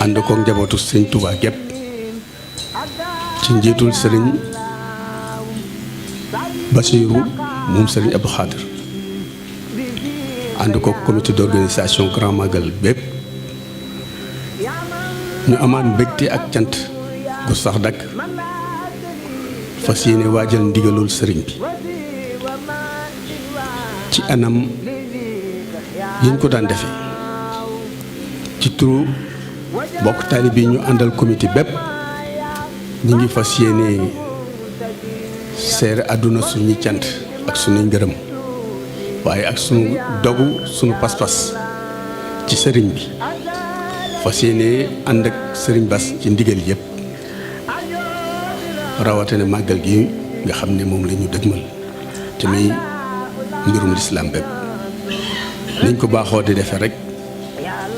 ànd koog njabootu sëriñ Touba gépp ci njiitul sëriñ Bassirou moom sëriñ Abdou Khadir ànd koog comité d'organisation Grand Magal bépp ñu amaan mbégte ak cant gu sax dakk fas yéene waajal ndigalul sëriñ bi ci anam yiñ ko daan defee ci turu bokk taalibe yi ñu àndal comité bépp ñu ngi fas yéene seere àdduna suñuy cant ak suñuy ngërëm waaye ak suñu dogu suñu pas-pas ci sëriñ bi fas yéene ànd ak sëriñ Bass ci ndigal yépp rawatina màggal gi nga xam ne moom la ñu dëgmal te muy mbirum lislaam bépp niñ ko baaxoo di defee rek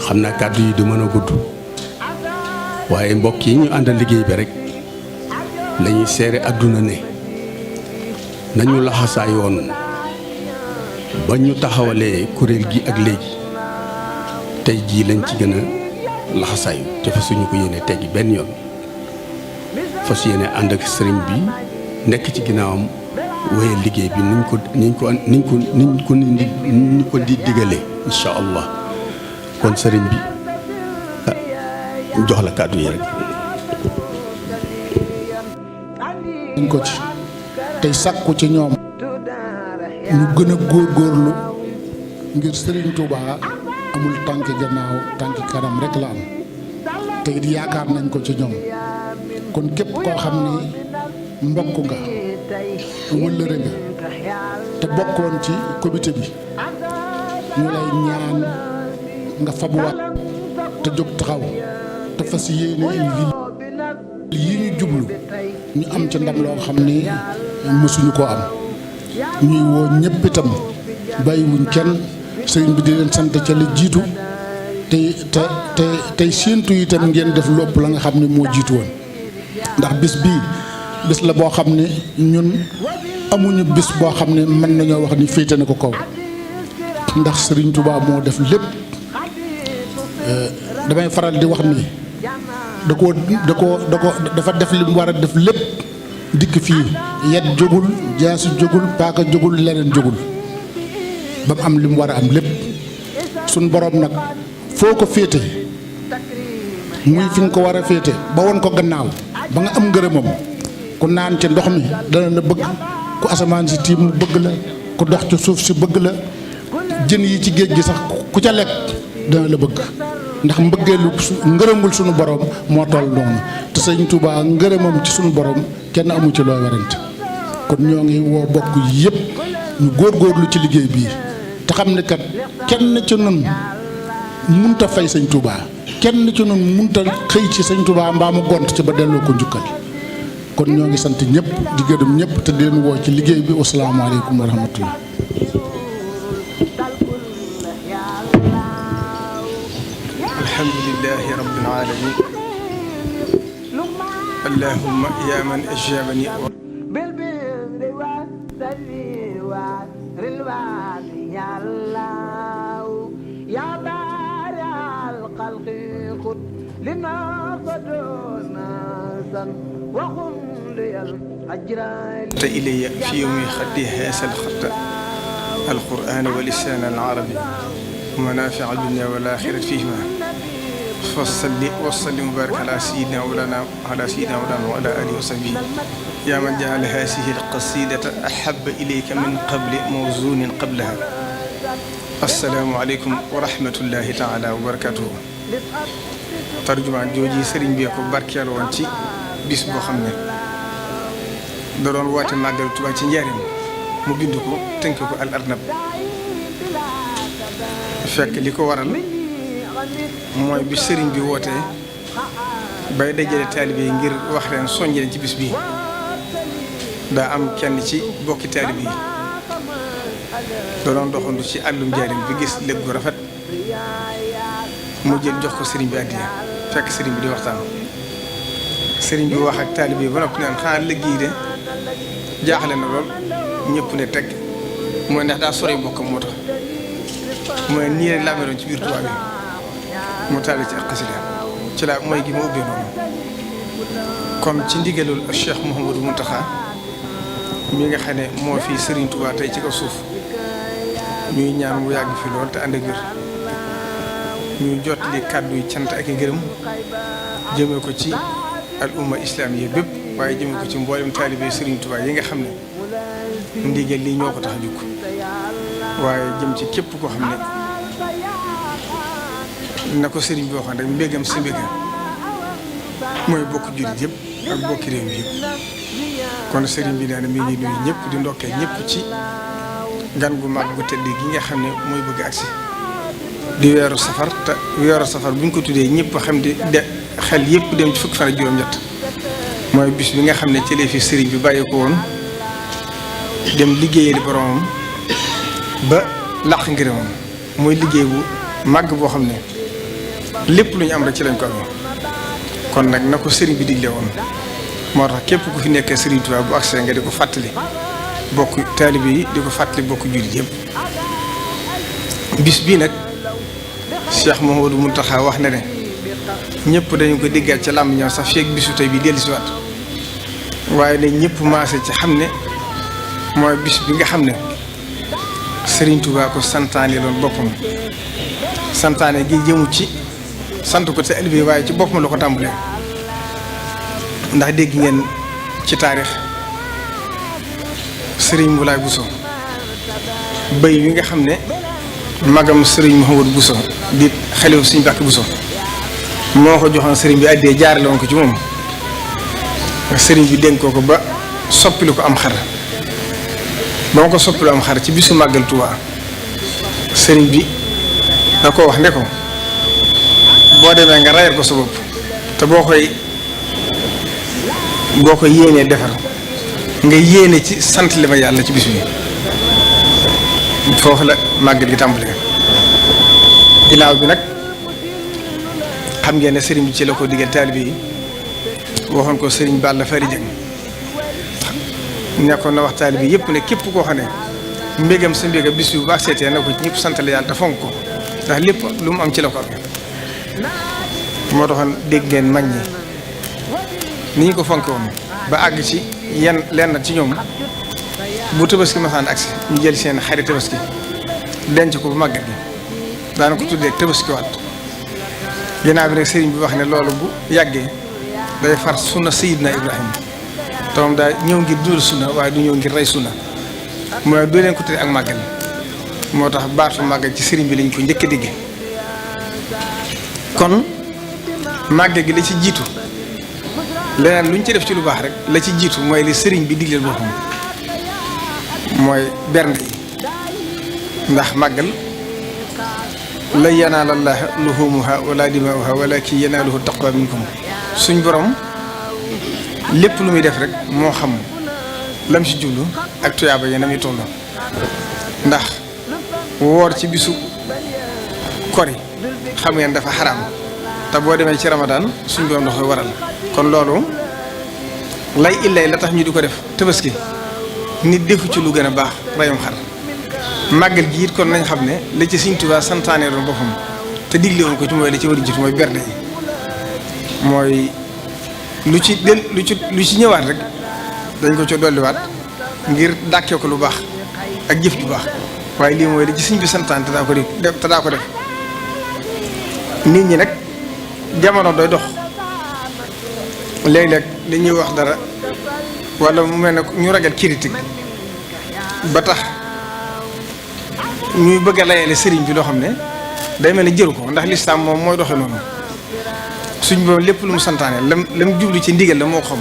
xam naa kàddu yi du mën a gudd waaye mbokk yi ñu àndal liggéey bi rek lañuy seere àdduna ne nañu laxasaay woon ba ñu taxawalee kuréel gi ak léegi tey jii lañ ci gën a laxasaayu te fa suñu ko yéene teggi benn yoon fas yéene ànd ak sëriñ bi nekk ci ginnaawam wéyal liggéey bi niñ ko di digalee incha allah kon sëriñ bi jox la kàddu yi rek. dañ ko ci tey sàkku ci ñoom ñu gën a góorgóorlu ngir Serigne Touba amul tànki gannaaw tànki kanam rek la am te it yaakaar nañ ko ci ñoom kon képp koo xam ni mbokk nga wëllëre nga te bokkoon ci comité bi ñu lay ñaan nga fabuwaat te jóg taxaw te fas yéene yi ñu jublu ñu am ci ndam loo xam ni mësuñu koo am ñuy woo ñëpp itam bàyyiwuñ kenn sëriñ bi di leen sant ca la jiitu tey séentu itam ngeen def lépp la nga xam ne moo jiitu woon ndax bis bii bis la boo xam ne ñun amuñu bis boo xam ne mën nañoo wax ni féete na ko kaw ndax sëriñ Touba moo def lépp damay faral di wax ni dafa def li mu war a def lépp dikk fii yet jógul jaasi jógul paaka jógul leneen jógul ba mu am li mu war a am lépp suñ boroom nag foo ko féete muy fi nga ko war a féete ba won ko gannaaw ba nga am ngërëmam ku naan ci ndox mi dana la bëgg ku asamaan si tiim mu bëgg la ku dox ci suuf si bëgg la jën yi ci géej gi sax ku ca lekk dana la bëgg ndax mbëggeelu ngërëmul sunu borom moo toll noonu te sëñ Touba ngërëmam ci sunu borom kenn amu ci loo warante kon ñoo ngi woo bokk yépp ñu góorgóorlu ci liggéey bii te xam ne kat kenn ci nun munta fay sëñ Touba kenn ci nun munta xëy ci sëñ Touba mbaa mu gont ci ba delloo ko njukkal kon ñoo ngi sant ñëpp di gërëm ñëpp te di leen woo ci liggéey bi wasalaamaaleykum wa rahmatullah. alhamdulillahi rabbil alamin allahumma ya man ajabani bil birri wa salli wa rilwan ya allah ya bari al khalqi khud lina faduna san wa khum lil ajran ta ilayya fi yawmi khaddi hasal khatta al quran wa lisan al arabi منافع الدنيا والآخرة فيهما فصلي وسلم وبارك على سيدنا مولانا وعلى آله وصحبه يا من جعل هذه القصيدة أحب إليك من قبل موزون قبلها السلام عليكم ورحمة الله تعالى وبركاته ترجمان جوجي سرين بيكو باركيال وانتي bis boo xam ne da doon woote màggal Tuubaa ci njaareem mu bind ko tënk ko al arnab fekk li ko waral mooy bi sëriñ bi wootee bay dajale taalibe yi ngir wax leen soññ leen ci bis bi daa am kenn ci bokki taalibe yi da doon doxandu ci àllum njaareem bi gis lépp gu rafet mu jël jox ko sëriñ bi àddiya fekk sëriñ bi di waxtaan sëriñ bi wax ak taalibe yi ba noppi naan xanaa liggéey de jaaxle na lool ñëpp ne teg mooy ndax daa sori bokkam moo tax mooy nii rek laa meloon ci biir Tuubaa bi mu taali ci ak xasida ci la mooy gi ma ubbee noonu kon ci ndigalul Cheikh Mouhamadou Mountakha mi nga xam ne moo fi Serigne Touba tey ci kaw suuf ñuy ñaan mu yàgg fi lool te ànd ak wér ñuy jotli kàddu yi cant ak i ngërëm jëmee ko ci al umma islamiyya bépp waaye jëmee ko ci mboolem taalibe Serigne Touba yi nga xam ne ndigal lii ñoo ko tax a jóg waaye jëm ci képp koo xam ne na ko Serigne bi waxoon rek mbégam si mbégam mooy bokk jullit yëpp ak bokki réew mi yëpp kon Serigne bi nee na mi ngi nuyu ñëpp di ndokkee ñëpp ci gan gu mag gu tedd gi nga xam ne mooy bëgg agsi di weeru safar te weeru safar bu ñu ko tuddee ñëpp xam di xel yëpp dem ci fukki fan ak juróom-ñett mooy bis bi nga xam ne ci la fi Serigne bi bàyyi ko woon dem liggéeyali boromam ba làq ngërëmam mooy liggéey bu màgg boo xam ne lépp lu ñu am rek ci lañ ko amee kon nag na ko Serigne bi digle woon moo tax képp ku fi nekkee Serigne Touba bu agsee nga di ko fàttali bokk taalibe yi di ko fàttali bokk jullit yëpp bis bii nag Cheikh Mouhamadou Mountakha wax na ne ñëpp dañu ko diggaat ca làmb ñëw sax feeg bisu tey bi dellusiwaat waaye ne ñëpp maase ci xam ne mooy bis bi nga xam ne Serigne Touba ko santaane loon boppam santaane gi jëmu ci sant ko te élevé waaye ci boppam la ko tàmbalee ndax dégg ngeen ci taarix Serigne Moulay Bousso bëy wi nga xam ne magam Serigne Mouhamadou Bousso di xalifa Serigne Mbacké Bousso moo ko joxoon Serigne bi àddee jaarale woon ko ci moom Serigne bi dénk ko ba soppili ko am xar ba ma ko soppili am xar ci bisu màggal Tuubaa Serigne bi da ko wax ne ko boo demee nga rayal ko sa bopp te boo koy yéenee defar nga yéene ci sant li ma yàlla ci bis bi foofu la màggal gi tàmbali ginnaaw bi nag xam ngeen ne Serigne bi ci la ko digal taalibe yi waxoon ko Serigne Balla Fari Dieng nekkoon na wax taalibe yëpp ne képp koo xam ne mbégam sa mbéga bis bi bu baax seetee na ko ci ñëpp sant la yàlla te fonk ko ndax lépp lu mu am ci la ko amee moo taxoon dégg ngeen mag ñi ni ñu ko fonk woon ba àgg ci yenn lenn ci ñoom bu tabaski masaan agsi ñu jël seen xari tabaski denc ko bu màggat gi daana ko tuddee tabaski waat ginnaaw bi nag Serigne bi wax ne loolu bu yàggee day far sunna Sayyidina Ibrahima te moom daa ñëw ngir dundal sunna waaye du ñëw ngir rey sunna mooy doo leen ko tuddee ak màggal moo tax baatu màggal ci Serigne bi lañ ko njëkk a digge kon màggal gi la ci jiitu leneen lu ñu ci def ci lu baax rek la ci jiitu mooy li Serigne bi digleel boppam mooy bernde yi ndax màggal la yanaala llaaha luhuumuhaa wala dimaa'uhaa walaakin yanaaluhu taqwa minkum suñ borom lépp lu muy def rek moo xam lam ci jublu ak tuyaaba yi na muy toll ndax woor ci bisu kori xam ngeen dafa xaraam te boo demee ci Ramadan suñ borom da koy waral kon loolu lay illay la tax ñu di ko def tabaski nit defu ci lu gën a baax rayum xar màggal gi it kon nañ xam ne la ci Sëriñ Tuubaa santaane doon boppam te digle woon ko ci mooy la ci war a jiitu mooy bernde yi mooy lu ci ñëwaat rek dañ ko ci dolliwaat ngir dàkkee ko lu baax ak jëf ju baax waaye lii mooy la ci Sëriñ bi santaane te daa ko def nit ñi nag jamono doy dox léeg-léeg li ñuy wax dara wala mu mel ne ñu ragal critique ba tax ñuy bëgg a layale sëriñ bi loo xam ne day mel ne jëru ko ndax lislaam moom mooy doxe noonu suñ boobu lépp lu mu santaane lam jublu ci ndigal la moo ko xam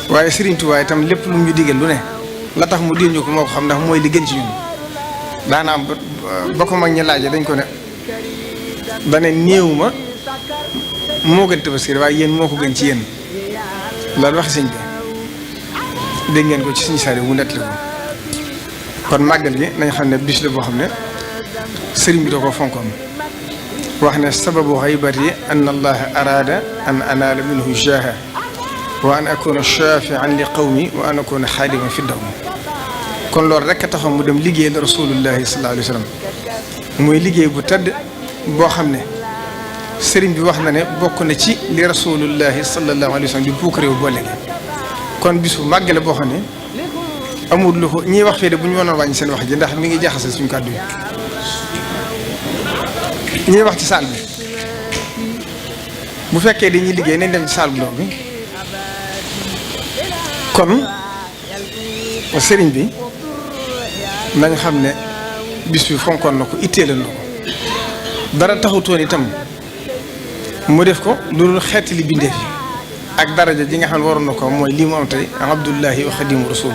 waaye Sëriñ Tuubaa itam lépp lu mu ñu digal lu ne la tax mu dir ñu ko moo ko xam ndax mooy li gën ci ñun daanaam ba ko mag ñi laaje dañ ko ne dane néew ma moo gën tabaski waaye yéen moo ko gën ci yéen loolu waxi sëñ bi dégg ngeen ko ci suñu saari wu nettali ko kon màggal gi nañ xam ne bis la boo xam ne sëriñ bi da ko fonkoon wax ne sababu xaybati an allaha araada an anaala minhu jaaha wa an akuna shafian li qawmi wa an akuna xaadiman fi dawmi kon loolu rek a taxaw mu dem liggéey la rasulullahi sallallahu alayhi wa sallam muy liggéey bu tëdd boo xam ne sëriñ bi wax na ne bokk na ci li rasulullahi sallallahu alayhi wa sallam di puuk réew boole kon bisu màgg la boo xam ne amul lu ko ñiy wax fii de bu ñu mënoon wàññi seen wax ji ndax mi ngi jaxase suñu kàddu yi ñiy wax ci saal bi bu fekkee dañuy liggéey nañ dem ci saal bu ndaw bi kon sëriñ bi nañ xam ne bis bi fonkoon na ko itteeloon na ko dara taxutoon itam mu def ko loolu xeeti li bindee fi ak daraja ji nga xam ne waroon na ko mooy lii mu am tey abdullahi wa xadimu rasul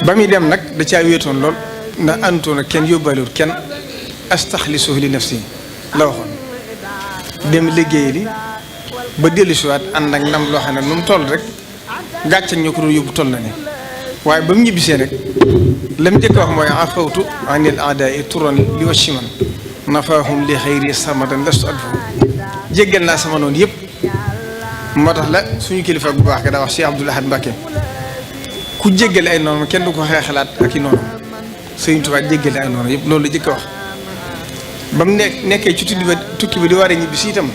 ba muy dem nag da caa wéetoon lool ndax àndutoon ak kenn yóbbaalewul kenn astaxlisuhu li nafsi la waxoon dem liggéey li ba dellusiwaat ànd ak ndam loo xam ne nu mu toll rek gàcce ñoo ko doon yóbbu toll na ni waaye ba mu ñibbisee rek la mu njëkk a wax mooy afawtu anil aadaai turan li wacci man nafaahum li xayri samadan lastu adfahu jéggal naa sama noonu yëpp moo tax la suñu kilifa bu baax ga daa wax Cheikh Abdoul Ahad Mbacké ku jéggale ay noonu kenn du ko xeexalaat ak i noonu Sëriñ Tuubaa jéggale ay noonu yëpp loolu la jëkk a wax ba mu nekkee ci tukki bi di war a ñibbisi itam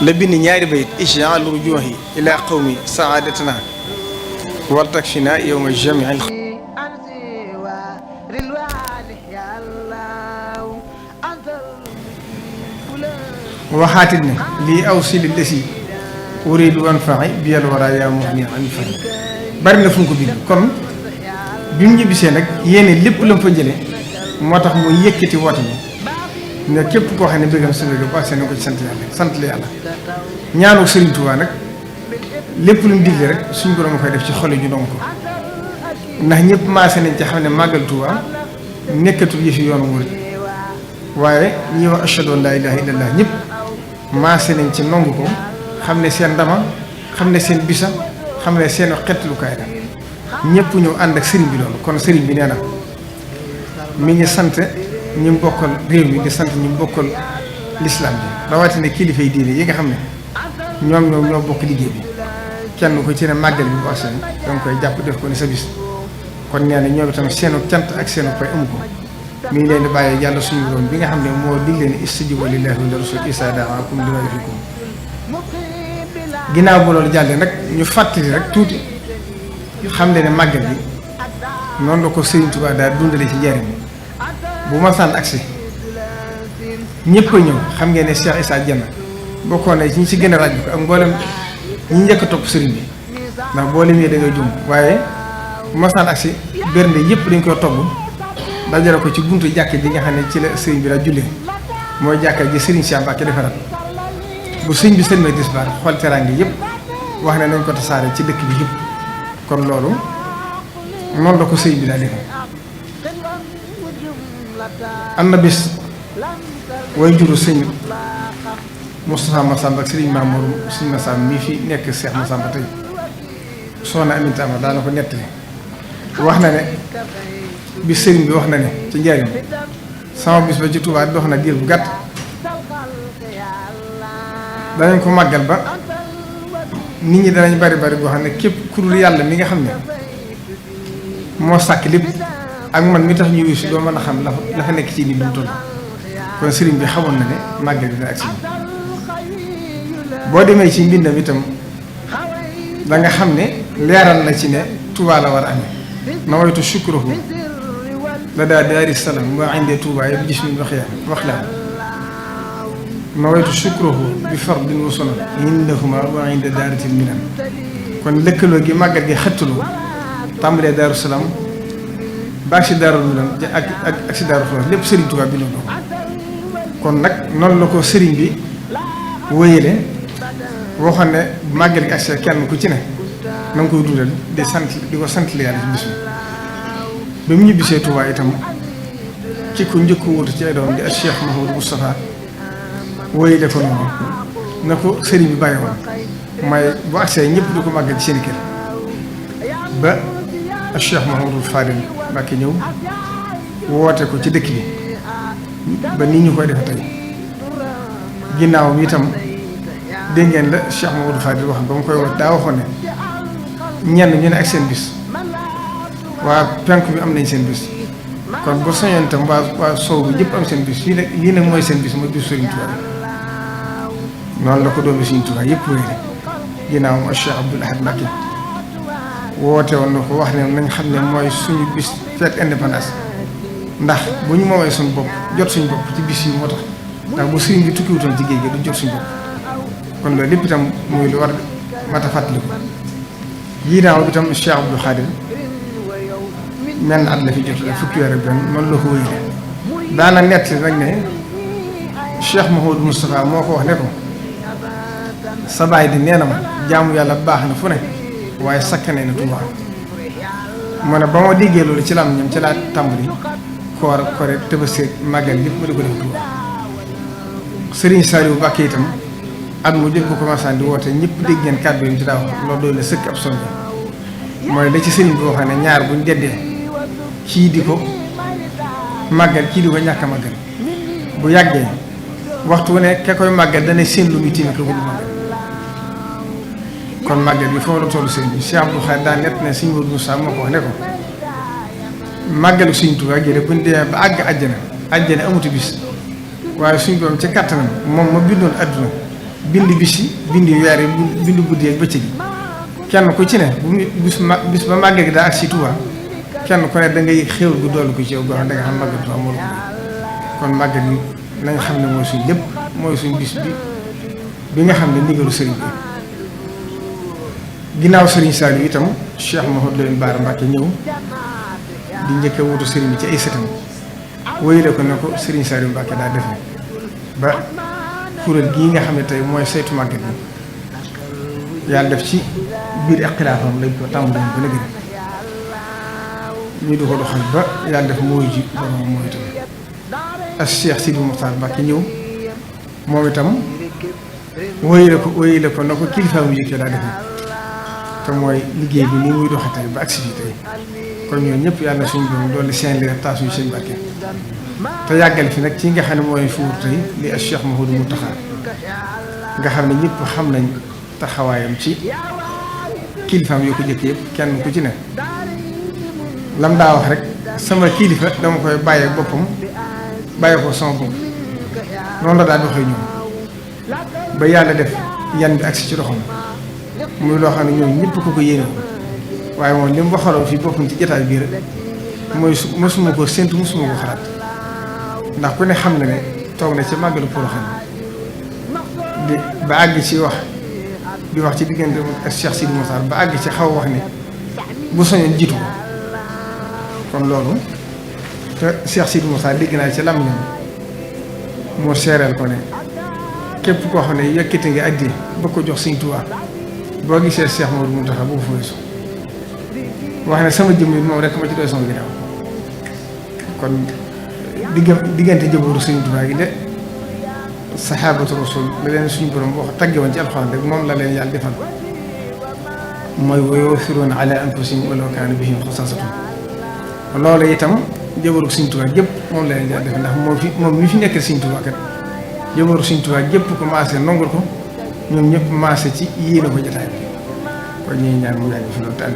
la bind ñaari bayit ij'al rujuhi ila qawmi saadatana wal takfina yawma jami'il waxaatit ne lii aw sili lesi uridu wanfa'i biyal wara yaa mughni an fa bari na fu mu ko bind kon bi mu ñibbisee nag yéene lépp la mu fa jële moo tax mu yëkkati woote bi ne képp koo xam ne bëggam sa bëgg ba seen ko ci sant la yàlla ñaanu Sëriñ Tuubaa nag lépp lu mu digle rek suñ borom a koy def ci xol yi ñu doon ko ndax ñëpp maase nañ ci xam ne màggal Tuubaa nekkatul yëfi yoonu murit waaye ñi wax ashhadu an laa ilaaha illallah ñëpp maase nañ ci nongu ko xam ne seen ndama xam ne seen bisa xam ne seen xettalukaay la ñëpp ñëw ànd ak sëriñ bi loolu kon sëriñ bi nee na mi ngi sant ñu mu bokkal réew mi di sant ñu mu bokkal lislaam bi rawatina kilifa yi diine yi nga xam ne ñoom ñoo bokk liggéey bi kenn ko ci ne màggal bi bu asee danga koy jàpp def ko ni sa bis kon nee na ñoom itam seenu cant ak seenu pay amu ko mi ngi leen di bàyyee yàlla suñu borom bi nga xam ne moo digle ne istajibu lillahi wa rasul isa da'akum lima yuhyikum ginnaaw bu loolu jàllee nag ñu fàttali rek tuuti xam ne màggal bi noonu la ko Sëriñ Tuubaa daal dundale ci njariñ bu ma sànn agsi ñëpp a ñëw xam ngeen ne Cheikh Issa Dieng bokkoon na ñi ci gën a ràññ ko ak mboolem ñi njëkk a topp sëriñ bi ndax boo limee da ngay jum waaye bu ma sànn agsi bernde yëpp dañ koy togg dajale ko ci buntu jàkk ji nga xam ne ci la sëriñ bi daa jullee mooy jàkka ji Sëriñ Cheikh Mbacké defaraat bu sëriñ bi sëlmee tisbaar xool teraange yëpp wax ne nañ ko tasaare ci dëkk bi yëpp kon loolu noonu la ko sëriñ bi daa defee am na bis way juru sëñ Moustapha Massamba ak sëriñ Mamour sëñ Massamba mii fi nekk Cheikh Massamba tey soxna Aminta Ama daana ko nettali wax na ne bi sëriñ bi wax na ne ci njariñ sama bis ba ci Touba dox na diir bu gàtt danañ ko màggal ba nit ñi danañ bari boo xam ne képp ku dul yàlla mi nga xam ne moo sàkk lépp ak man mi tax ñu wisu doo mën a xam la fa nekk ci nit lu mu toll kon sëriñ bi xamoon na ne màggal dina agsi boo demee ci mbindam itam da nga xam ne leeral na ci ne Touba la war a amee nawaytu shukruhu la daa daari salaam wa inde Touba yi bi gis min wax laa nawaytu shukruhu bi fardin wa sunan indahuma wa inde daaratil minan kon lëkkaloo gi màggal gi xëttaloo tàmbalee Daaru Salaam ba si Daaru Minan ak si Daaru Xudoos lépp Sëriñ Tuubaa bi noonu kon nag noonu la ko sëriñ bi wéyale waxoon ne màggal gi ak kenn ku ci ne na nga koy dundal di ko sant la yàlla ci bis bi ba mu ñibbisee Tuubaa itam ki ko njëkk wóotu ci ay doom di ak Cheikh Mouhamadou Moustapha wéyale ko noonu na ko sëriñ bi bàyyi woon may bu agsee ñëpp di ko màggal ci seen kër ba ak Cheikh Mouhamadou Fadil Mbacké ñëw woote ko ci dëkk bi ba nii ñu koy defe tey ginnaaw bi itam dégg ngeen la Cheikh Mouhamadou Fadil wax ba mu koy wax daa waxoon ne ñenn ñu ne ak seen bis waa penk bi am nañ seen bis kon bu soñoon itam waa soow bi yëpp am seen bis lii nag mooy seen bis mooy bis Sëriñ Tuubaa noonu la ko doomi Sëriñ Tuubaa yëpp wéy ginnaaw mo Cheikh Abdoul Ahad Mbacké woote woon na ko wax ne nañ xam ne mooy suñu bis fête indépendance ndax bu ñu moomee suñu bopp jot suñu bopp ci bis yi moo tax ndax bu sëriñ bi tukkiwutoon ci géej gi duñ jot suñu bopp kon loolu lépp itam muy lu war mat a fàttaliku ginnaaw bi itam Cheikh Abdou Khadir menn at la fi jot la fukki weer ak benn noonu la ko wéyee daana nett rek ne Cheikh Mouhamadou Moustapha moo ko wax ne ko sa baay di nee na ma jaamu yàlla baax na fu ne waaye sakkanee na Tuubaa mu ne ba ma déggee loolu ci lam ñoom ci laa tàmbali koor kore Tabaski màggal yëpp ma di ko def Tuubaa Serigne Saliou Mbacké itam at mu jël ko commencé di woote ñëpp dégg ngeen kàddu yi ci daaw loolu doon na sëkk ab sonn mooy la ci sëriñ bi wax ne ñaar buñ deddee kii di ko màggal kii di ko ñàkk a màggal bu yàggee waxtu wu ne ka koy màggal dana seen lu muy tiime ko du màggal kon màggal bi foo la tollu sëriñ bi Cheikh Abdou Khadre daa nett ne Sëriñ Modou Moussa moo ko wax ne ko màggalu Sëriñ Tuubaa gi de buñ demee ba àgg àjjana amuti bis waaye suñ borom ci kattanam moom ma bindoon adduna bind bis yi bind weer yi bind guddi ak bëccëg yi kenn ku ci ne bis ba màggal gi daa ak si Tuubaa kenn ku ne da ngay xéwal gu dolli ko ci yow boo xam da nga xam màggal Tuubaa moo la kon màggal yi nañ xam ne mooy suñ lépp mooy suñ bis bi nga xam ne ndigalu sëriñ bi ginnaaw sëriñ Saliou itam Cheikh Mouhamadou Lamine Bara Mbacké ñëw di njëkk a wutu sëriñ bi ci ay sëtam wóyule ko ne ko sëriñ Saliou Mbacké daa defe ba kuréel gii nga xam ne tey mooy saytu màggal bi yàlla def ci biir ak xilaafam lañ ko tàmbali ba nëgëri ñu di ko doxal ba yàlla def mooy ji borom mooy itam ak Cheikh Sidi Mokhtar Mbacké ñëw moom itam wóyule ko na ko kilifa mu yëkkee daa defe te mooy liggéey bi ni muy doxee tey ba agsi fii tey kon ñooñu ñëpp yàlla suñu doom doole seen leer taas yu seen Mbacké te yàggal fi nag ci nga xam ne mooy fi wut tey li ak Cheikh Mouhamadou Mountakha nga xam ne ñëpp xam nañ taxawaayam ci kilifaam yoo ko jëkk yëpp kenn ku ci ne lam daa wax rek sama kilifa dama koy bàyyee boppam bàyyee ko sama bopp noonu la daa doxee ñoom ba yàlla def yan bi agsi ci loxoom muy loo xam ne ñoom ñëpp ko yéene waaye moom li mu waxaloon fii boppam ci jotaay bii rek mooy mosuma ko séntu mosuma ko xalaat ndax ku ne xam na ne toog na ci màggalu Porokhane di ba àgg ci di wax ci diggante ak Cheikh Sidi Mokhtar ba àgg ci xaw wax ne bu soñoon jiitu ko kon loolu te Cheikh Sidi Mokhtar dégg naa ci lam moo seereel ko ne képp koo xam ne yëkkati nga addi ba ko jox Sëriñ Tuubaa boo gisee Cheikh Mouhamadou Mountakha bu ko fa weesu wax ne sama jëmm moom rek ma ci doy sama ginnaaw kon diggante jëbooru Sëriñ Tuubaa gi de saxaabatu rasul la leen suñu borom wax tagge woon ci alxuraan rek moom la leen yàlla defal mooy wa yu'thiruuna ala anfusihim walaw kaana bihim xasaasatun loolu itam jëbooru Sëriñ Tuubaa gépp moom la leen yàlla defal ndax moom mi fi nekk Sëriñ Tuubaa kat jëbooru Sëriñ Tuubaa gépp ko maase nongul ko ñoom ñëpp maase ci yéene ko jotaay kon ñuy ñaan mu yàgg fi loolu tànn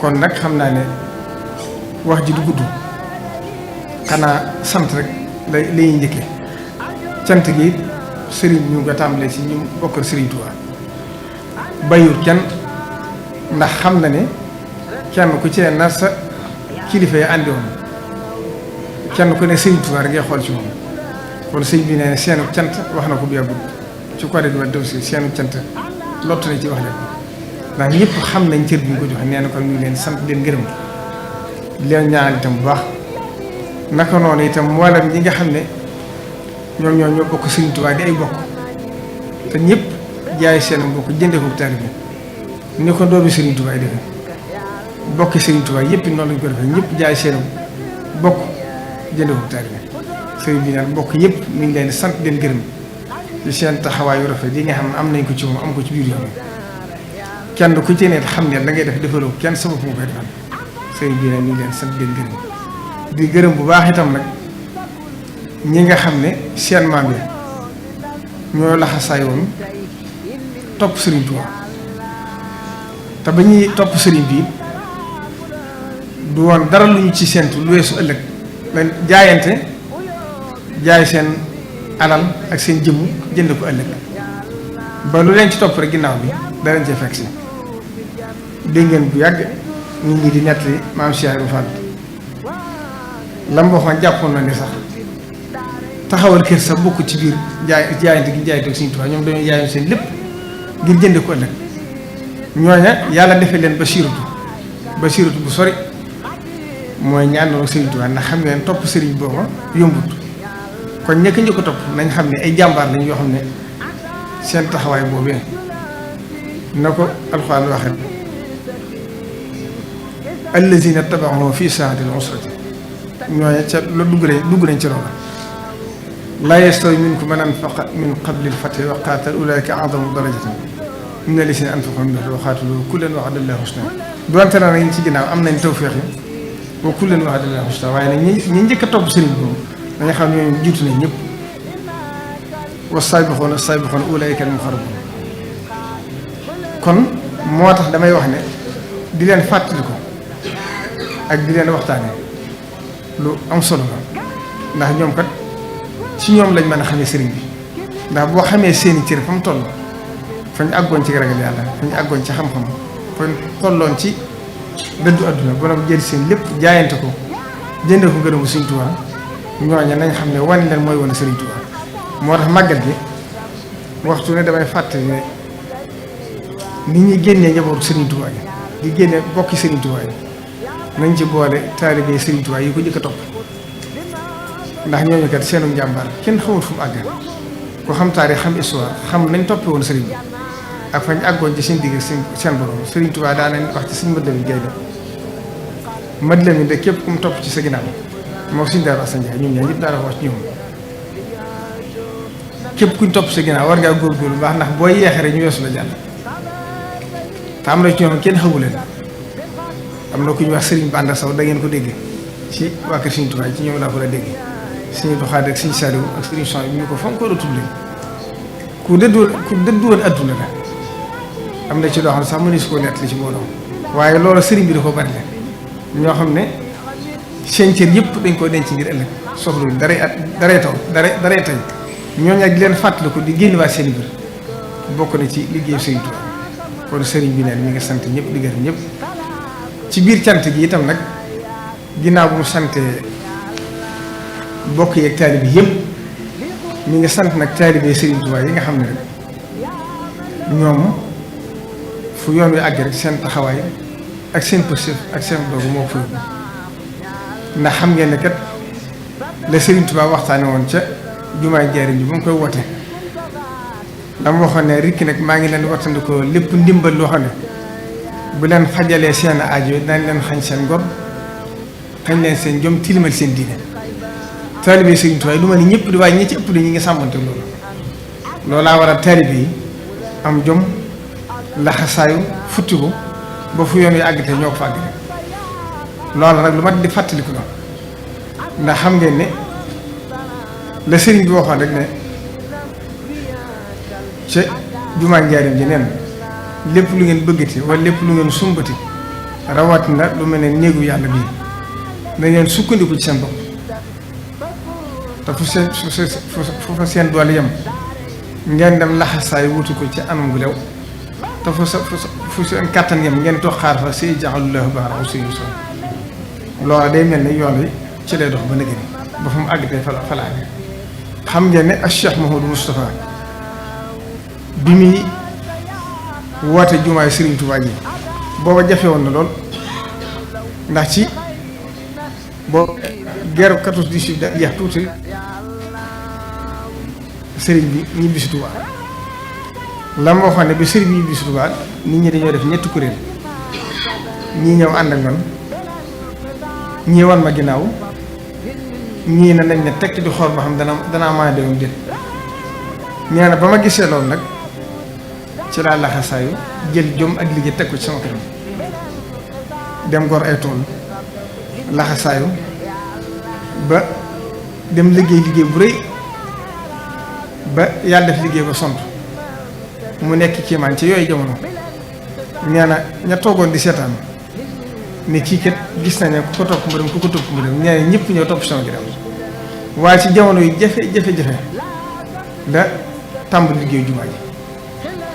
kon nag xam naa ne wax ji du gudd xanaa sant rek lay njëkkee cant gi sëriñ bi ñu nga tàmbalee ci ñu bokkal Sëriñ Tuubaa bayul kenn ndax xam na ne kenn ku ci ne na sa kilifa yi àndi woon kenn ku ne Sëriñ Tuubaa rek ngay xool ci moom kon sëñ bi ne seenu cant wax na ko bu yàggul ci côté bi def si seenu cant lott na ci wax leen ndax ñëpp xam nañ cër bi ñu ko joxe nee na kon ñu leen sant leen gërëm leen ñaan itam bu baax naka noonu itam mboolem ñi nga xam ne ñoom ñoo bokk Sëriñ Tuubaa di ay bokk te ñëpp jaay seen mbokk jëndee ko taalibe bi ni ko doomi Sëriñ Tuubaa yi defee bokki Sëriñ Tuubaa yëpp noonu lañ ko defee ñëpp jaay seen bokk jëndee ko taalibe bi sëriñ bi naan bokk yëpp mi ngi leen di sant leen gërëm ci seen taxawaayu rafet yi nga xam ne am nañ ko ci moom am ko ci biir yoon kenn ku ci ne xam ne la ngay def defaloo kenn sa bopp nga koy defal sëriñ bi nag mi ngi leen sant leen gërëm di gërëm bu baax itam nag ñi nga xam ne seen maam yi ñoo laxasaay woon topp Sëriñ Tuubaa te ba ñuy topp sëriñ bi du woon dara lu ñu ci séentu lu weesu ëllëg la jaayante jaay seen alal ak seen jëmm jënd ko ëllëg ba lu leen ci topp rek ginnaaw bi darañ cee fekk si dégg ngeen bu yàgg nit ñi di nettali maam Cheikh Ibra Fall lam waxoon jàppoon na ni sax taxawal kër sa bokk ci biir jaayante gi jaayante ak Sëriñ Tuubaa ñoom dañoo jaayoon seen lépp ngir jënd ko ëllëg ñooña yàlla defee leen ba siiratu bu sori mooy ñaandoon Sëriñ Tuubaa ndax xam ngeen topp sëriñ booba yombut kon ñëkk njëkk ko topp nañ xam ne ay jàmbaar lañ yoo xam ne seen taxawaay boobee na ko alxuraan waxee allazina tabaxoo fii saatil usrati ñooña ca la dugg nañ ci loolu laa yastawi minkum man anfaqa min qabli al-fathi wa qaatal ulaa'ika a'zamu darajatan mina llaziina anfaqu min ba'du wa qaatalu kullan wa'ada Allaahu husnaa doonte na nag ñi ci ginnaaw am nañ tawfeex yi wa kullan wa'ada Allaahu husnaa waaye nag ñi njëkk a topp sëriñ boobu dañu xam ne ñooñu jiitu nañ ñëpp was-saabiquuna as-saabiquuna ulaa'ika al-muqarrabuun kon moo tax damay wax ne di leen fàttali ko ak di leen waxtaane lu am solo la ndax ñoom kat ci ñoom lañ mën a xamee sëriñ bi ndax boo xamee seeni cër fa mu toll fa ñu àggoon ci ragal yàlla fa ñu àggoon ci xam-xam fa ñu tolloon ci dëddu àdduna ba nag jël seen lépp jaayante ko jënde ko gërëmu Sëriñ Tuubaa ñooña nañ xam ne wane leen mooy wane Sëriñ Tuubaa moo tax màggal gi waxtu ne damay fàttali ne nit ñi génnee njabootu Sëriñ Tuubaa yi di génne bokki Sëriñ Tuubaa yi nañ ci boole taalibe Sëriñ Tuubaa yi ko jëkk a topp ndax ñooñu kat seenu njàmbaar kenn xamul fu mu àgg ko xam taarix xam histoire xam nañ toppe woon sëriñ bi ak fañ àggoon ci seen digg seen borom Sëriñ Tuubaa daa nañ wax ci suñu Madlamin Gaye Madlamin de képp ku mu topp ci sa ginnaaw moo suñu Daaru Asan Njaay ñun ñaa ñëpp daal wax ci ñoom képp kuñ topp sa ginnaaw war ngaa góorgóorlu bu baax ndax booy yeexee rek ñu weesu la jàll te am na ci ñoom kenn xamu leen am na ku ñu wax Sëriñ Banda Saw da ngeen ko dégg ci waa kër Sëriñ Tuubaa ci ñoom laa ko la dégg Sëriñ Abdou Khadre ak Sëriñ Saliou ak Sëriñ Son bi ñu ko fonk ko tuddee ku dëddu woon adduna la am na ci loo xam ne sax mënees koo nett li ci mbooloo waaye loolu sëriñ bi da ko bari la ñoo xam ne seen cër yëpp dañ koo denc ngir ëllëg soxlu daray tey ñooñu ak di leen fàttaliku di génn waa seen i biir bokk na ci liggéeyu Sëriñ Tuubaa kon sëriñ bi neen mi ngi sant ñëpp di gërëm ñëpp ci biir cant gi itam nag ginnaaw bu mu santee bokk yeeg taalibe bi yëpp mi ngi sant nag taalibe Sëriñ Tuubaa yi nga xam ne rek ñoom fu yoon wi àgg rek seen taxawaay ak seen pëstéef ak seen doogu moo fa ndax xam ngeen ne kat la Sëriñ Tuubaa waxtaane woon ca jumaay Njaaréem ji ba mu koy woote dama waxoon ne rikki nag maa ngi leen wattandikoo lépp ndimbal loo xam ne bu leen fajalee seen aajo dañ leen xañ seen ngor xañ leen seen jom tilimal seen diine taalibe Sëriñ Tuubaa lu ma ni ñëpp di waaye ñi ci ëpp di ñi ngi sàmmante loolu loolaa war a taalibe yi am jom laxasaayu futtiku ba fu yoon wi àggatee ñoo ko fa àggate loolu nag lu mat di fàttaliku la ndax xam ngeen ne la sëriñ bi waxoon rek ne ca jumaa Njaaréem ji neen lépp lu ngeen bëggati wala lépp lu ngeen sumbati rawatina lu mel ne néegu yàlla bii na ngeen sukkandiku ci seen bopp te fu fa seen doole yem ngeen dem laxasaay wutu ko ci anam gu lew te fu seen kàttan yem ngeen toog xaar fa say jaxalullahu baaraam say yuso loola day mel ne yoon wi ci lay dox ba nëgë ni ba fa mu àggatee fa la àgg xam ngeen ne ak Cheikh Mouhamadou Moustapha bi muy woote jumaay Sëriñ Tuubaa ji booba jafe woon na lool ndax ci boo guerre 14-18 da jeex tuuti sëriñ bi ñibbi si Tuubaa la ma waxoon ne bi sëriñ bi ñibbi si Tuubaa nit ñi dañoo def ñetti kuréel ñii ñëw ànd ak man ñii wan ma ginnaaw ñii ne nañ ne tekk di xool ba xam danaa maa déwum déet ñee na ba ma gisee loolu nag ci laa laxasaayu jël jom ak liggéey teg ko ci sama kanam dem gor ay tool laxasaayu ba dem liggéey bu rëy ba yàlla def liggéey ba sont mu nekk kiimaan ci yooyu jamono nee na ña toogoon di seetaan ne kii kat gis nañ ne ku ko topp mu dem ku ko topp mu dem ñaari ñëpp ñoo topp sama ginnaaw waaye ci jamono yu jafe-jafe la tàmbali liggéeyu jumaa ji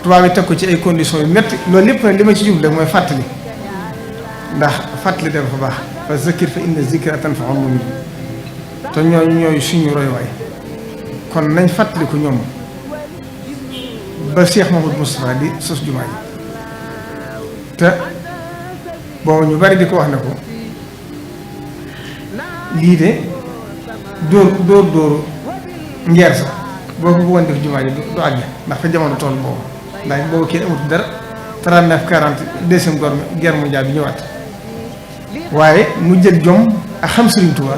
tubaab yi teg ko ci ay conditions yu métti loolu lépp nag li ma ci jublu mooy fàttali ndax fàttali dafa baax fa zakkir fa inna zikra tanfa'ul mu'minin te ñooy suñu royuwaay kon nañ fàttali ko ñoom ba Cheikh Mouhamadou Moustapha di sos jumaa ji te boobu ñu bari di ko wax ne ko lii de dóoru ngeer sax boo ko bëggoon def jumaa ji du àgg ndax fa jamono toll boobu ndax boobu kenn amut dara 39 40 deuxième guerre mondiale bi ñëwaat waaye mu jël jom ak xam Sëriñ Tuubaa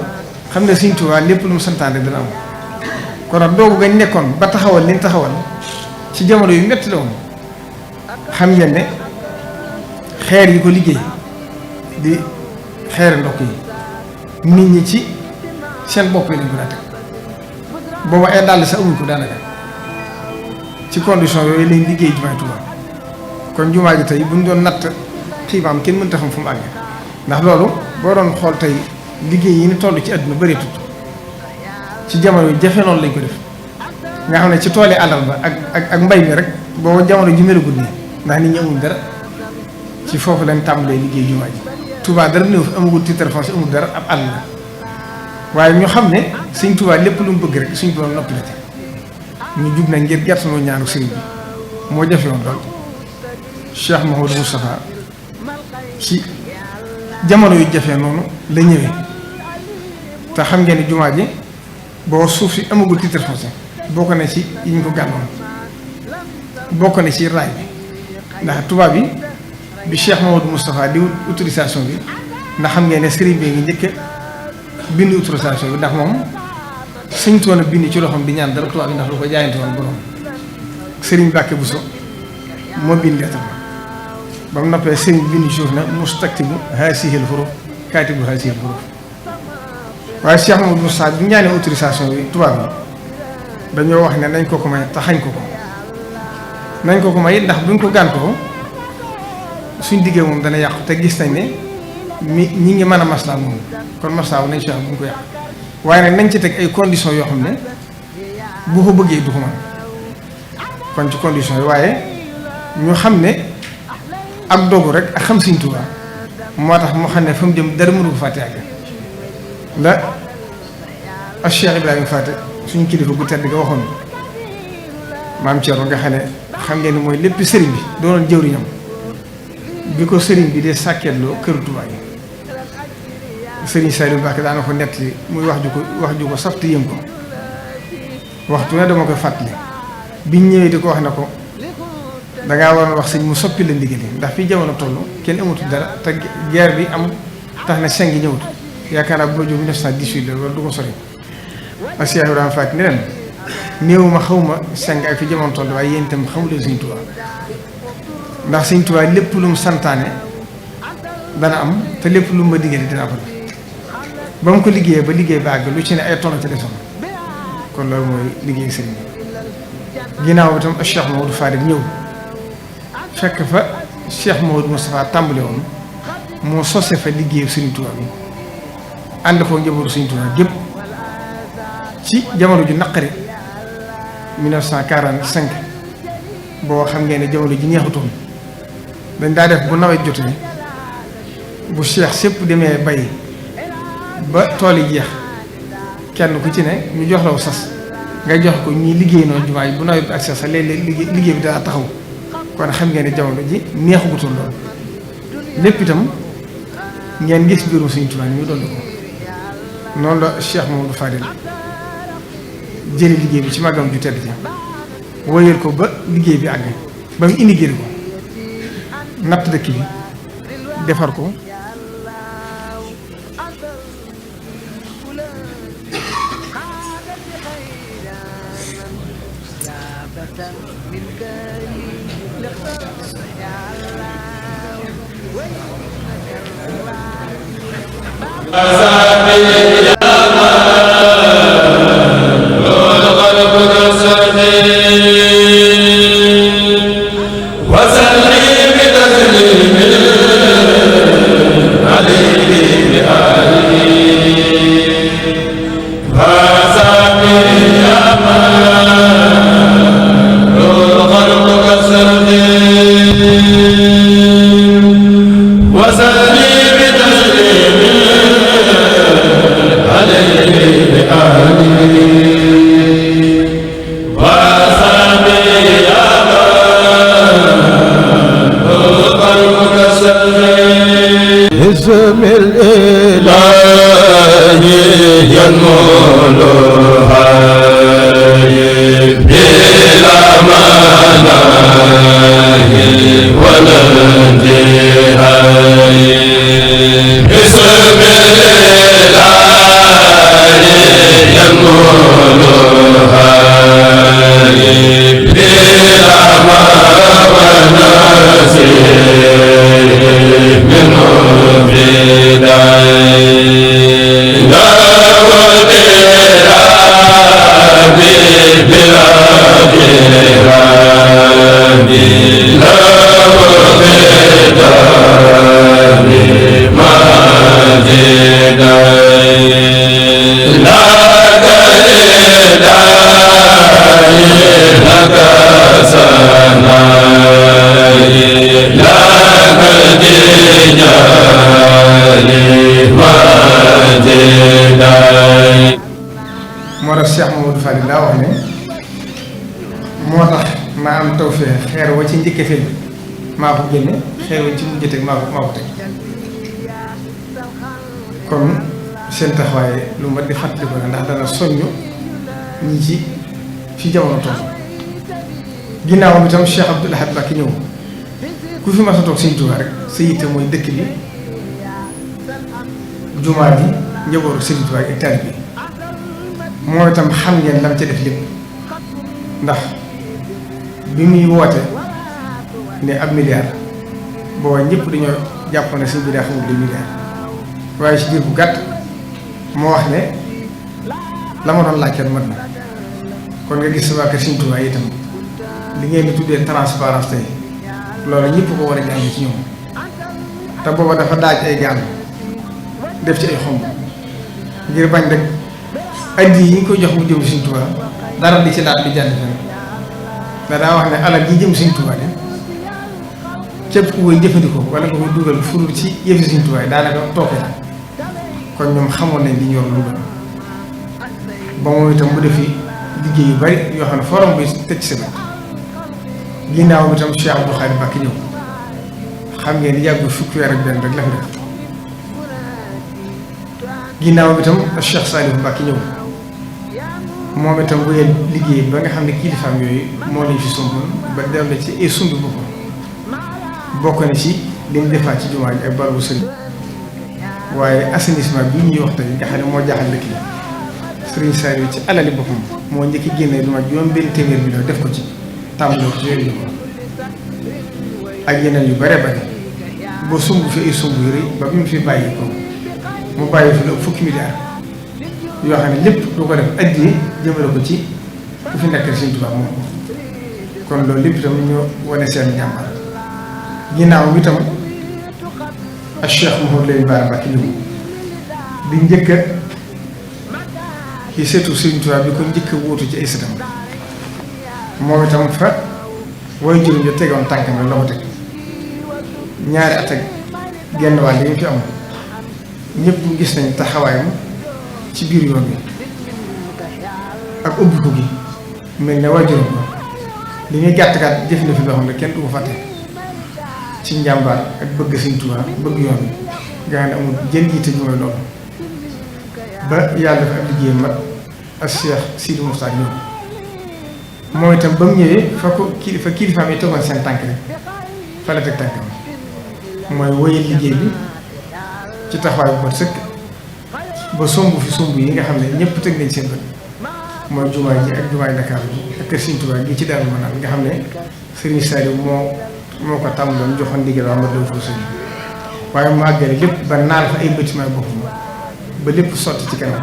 xam ne Sëriñ Tuubaa lépp lu mu santaane dina am kon nag doogu gañ nekkoon ba taxawal liñ taxawal ci jamono yu metti la woon xam ngeen ne xeer yi ko liggéey di xeeri ndokk yi nit ñi ci seen bopp yi lañ ko daa teg boobu ay dàll sa amuñ ko daanaka ci condition yooyu lañ liggéey jumaay Tuubaa kon jumaa ji tey buñ doon natt xiimaam kenn mënta xam fu mu àgg ndax loolu boo doon xool tey liggéey yi ni toll ci àdduna bëree tut ci jamono yu jafe noonu lañ ko def nga xam ne ci tooli àllarba ak mbay mi rek boobu jamono ji melagut nii ndax nit ñi amuñ dara ci foofu lañ tàmbalee liggéey jumaa ji Touba dara néew fi amagul titre foncier amul dara ab àll la waaye ñu xam ne Sëñ Touba lépp lu mu bëgg rek suñ borom noppi la ci ñu jug na ngir gertanoo ñaanu sëriñ bi moo jafe woon lool Cheikh Mouhamadou Moustapha ci jamono yu jafee noonu la ñëwee te xam ngeen ne jumaa ji boo suuf si amagul titre foncier bokk na ci yi ñu ko gàlloon bokk na ci raay bi ndax tubaab bi Cheikh Mouhamadou Moustapha di autorisation bi ndax xam ngeen ne sëriñ bi ngi njëkk bind autorisation bi ndax moom suñ toon a bind ci loxoom di ñaan dara tubaab bi ndax lu ko jaayante woon borom sëriñ Mbàkke Buso moo bind lettre ba mu noppee sëriñ bind suuf na mustaktibu haasihil huruf kaatibu haasihil huruf waaye Cheikh Mouhamadou Moustapha bi ñaanee autorisation bi tubaab bi dañoo wax ne nañ ko ko may te xañ ko ko nañ ko ko may ndax buñ ko gàntoo suñ diggee moom dana yàqu te gis nañ ne ñi ngi mën a maslaa moom kon maslaa wu nañ si bu ñu ko yàq waaye nag nañ ci teg ay conditions yoo xam ne bu ko bëggee du ko mën kon ci conditions yi waaye ñu xam ne ak dogu rek ak xam Sëriñ Tuubaa moo tax moo xam ne fa mu jëm dara mënu ko fàtte àgg la ak Cheikh Ibrahima Faty suñu kilifa bu tedd ga waxoon maam Thierno nga xam ne xam ngeen ne mooy lépp sëriñ bi doonoon jëwriñam bi ko sëriñ bi dee sàkkeetloo këru Tuubaa yi sëriñ Saliou Mbacké daana ko nettali muy wax ju ko safti yëm ko waxtu ne dama koy fàttali biñ ñëwee di ko wax ne ko dangaa war a wax sëñ mu soppi la ndigal yi ndax fii jamono toll kenn amatul dara te guerre bi am tax na seng ñëwut yaakaar naa bu ma jóg 1918 la loolu du ko sori ak Cheikh Ibrahima Faty ne leen néew ma xaw ma seng ak fi jamono toll waaye yéen itam xamuleen Sëriñ Tuubaa ndax Sëriñ Tuubaa lépp lu mu santaane dana am te lépp lu mu ma diggee dina ko def ba mu ko liggéeyee ba liggéey ba àgg lu ci ne ay tono ci desoon kon loolu mooy liggéey sëriñ bi ginnaaw bi tam ak Cheikh Mouhamadou Fadil ñëw fekk fa Cheikh Mouhamadou Moustapha tàmbale woon moo sose fa liggéeyu Sëriñ Tuubaa bi ànd koo njabootu Sëriñ Tuubaa gépp ci jamono ju naqari 1945 boo xam ngeen ne jamono ji neexutoon dañ daa def bu nawet jotee bu Cheikh sépp demee bay ba tool yi jeex kenn ku ci ne ñu jox law sas nga jox ko ñuy liggéey noonu jumaa yi bu nawet bi ak sa léeg-léeg liggéey bi dana taxaw kon xam ngeen ne jamono ji neexugutoon lool lépp itam ngeen gis mbirum Sëriñ Tuubaa ni ñu doon ko noonu la Cheikh Mouhamadou Fadil jële liggéey bi ci màggam ju tedd ji wóyal ko ba liggéey bi àgg ba mu indi génn ko natt dëkk bi defar ko وسلم بتسليم بسم الإله ينملها بلا مناهي ولا انتهاء بسم الإله ينملها بلا منازل منه moo tax Cheikh Mamadou Fadil daa wax ne moo tax ma am tawfeex xeer wa ci njëkk feeñ maa ko génne xeer wa ci mujj teg maa ko teg kon seen taxawaay lu ma di fàttali ko ne ndax dana soññ ñi ci fi jamono toll ginnaaw bi tam Cheikh Abdoul Ahad Mbacké ñëw ku fi mas a toog Sëñ Tuubaa rek sa yitte mooy dëkk bi jumaa bi njabootu Sëñ Tuubaa ak taalibe bi moo itam xam ngeen lam ca def lépp ndax bi muy woote ne ab milliard booba ñëpp dañoo jàpp ne suñ bi daa xamul 2 milliards waaye si biir bu gàtt moo wax ne la ma doon laajte mat na kon nga gis waa kër Sëñ Tuubaa itam li ngeen di tuddee transparence tey loolu ñëpp ko war a jàng ci ñoom te booba dafa daaj ay gaal def ci ay xomb ngir bañ rek addi yi nga koy jox mu jëm Sëñ Tuubaa dara di ci laat di jàll fenn daa wax ne alal ji jëm Sëñ Tuubaa de képp ku koy jëfandikoo wala nga koy dugal furul ci yëfi Sëñ Tuubaa yi daanaka toppee kon ñoom xamoon nañ li ñu yor lu doon ba moom itam bu defi liggéey yu bari yoo xam ne forom bi tëj sa bët ginnaaw bi itam Cheikh Abdou Khadre Mbacké ñëw xam ngeen yàggul fukki weer ak benn rek la fi def ginnaaw bi itam Cheikh Saliou Mbacké ñëw moom itam bu yee liggéey ba nga xam ne kilifaam yooyu moo lañ fi sumb ba dem na ci ay sumb boppam bokk na ci li mu defaat ci jumaa ji ak barabu sëriñ waaye assainissement bi ñuy wax tey nga xam ne moo jaaxal dëkk yi Sëriñ Saliou ci alali boppam moo njëkk génnee du ma juróom benn téeméer bi def ko ci tàmbali ko ci yooyu ak yeneen yu bare bare ba sumb fi ay sumb yu rëy ba bi mu fi bàyyi ko mu bàyyi fi la fukki milliards yoo xam ne lépp du ko def addi jëmale ko ci ku fi nekkal Sëñ Tuubaa moom kon loolu lépp itam ñu wane seen jàmbar ginnaaw bi itam ak Cheikh Mouhamadou Lamine Bara Mbacké ñëw di njëkk ci seetu Sëñ Tuubaa bi ko njëkk a wóotu ci ay sëtam moom itam fa way juróom ja tegoon tànkam la ko teg ñaari at ak genn wàll yi fi am ñëpp gis nañ taxawaayam ci biir yoon bi ak ubbi ko gi mel ne waajuram ko li ñuy gàtt gàtt jëf na fi loo xam ne kenn du ko fàtte ci njàmbaar ak bëgg Sëñ Tuubaa bëgg yoon bi nga xam ne amul jën yitte ñu mooy loolu ba yàlla dafa ab liggéeyam mat ak Cheikh Sidi Moustapha ñëw moo itam ba mu ñëwee fa kilifaam yi tegoon seen tànk rek fa la teg tànkam mooy wóyal liggéey bi ci taxawaay bu mat sëkk ba somb fi somb yi nga xam ne ñëpp teg nañ seen bët mooy jumaa ji ak jumaay Dakar bi ak kër Sëñ Tuubaa gi ci Daaru Manaan nga xam ne Sëriñ Saliou moo ko tàmbaloon joxoon ndigal waa ma doo sëriñ waaye mu àggale lépp ba naal fa ay bâtiment boppam ba lépp sotti ci kanam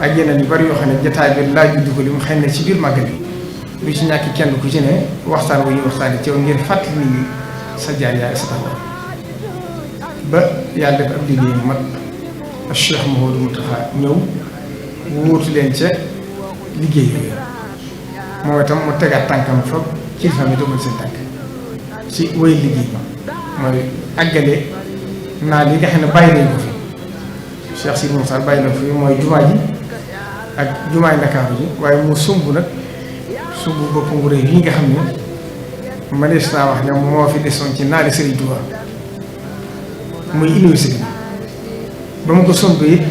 ak yeneen yu bari yoo xam ne jotaay bi laaj bi dugal mu xëy na ci biir màggal bi lu ci ñàkk kenn ku ci ne waxtaan wu ñuy waxtaanee ci yow ngir fàttali nit ñi sa jaar yaay sa taxawaay ba yàlla def ab liggéey mat ak Cheikh Mouhamadou Mountakha ñëw wóotu leen ca liggéey yooyu moo itam mu tegaat tànkam fa kilifa mi dogal seen tànk ci wéy liggéey ba mooy àggale naa li nga xam ne bàyyi nañ ko fi Cheikh Sidi Moussa bàyyi na ko fi mooy jumaa ji ak jumaay Ndakaaru ji waaye mu sumb nag sumb boppam bu rëy yi nga xam ne mënees naa wax ne moo fi desoon ci naari Sëriñ Tuubaa muy université ba mu ko somb it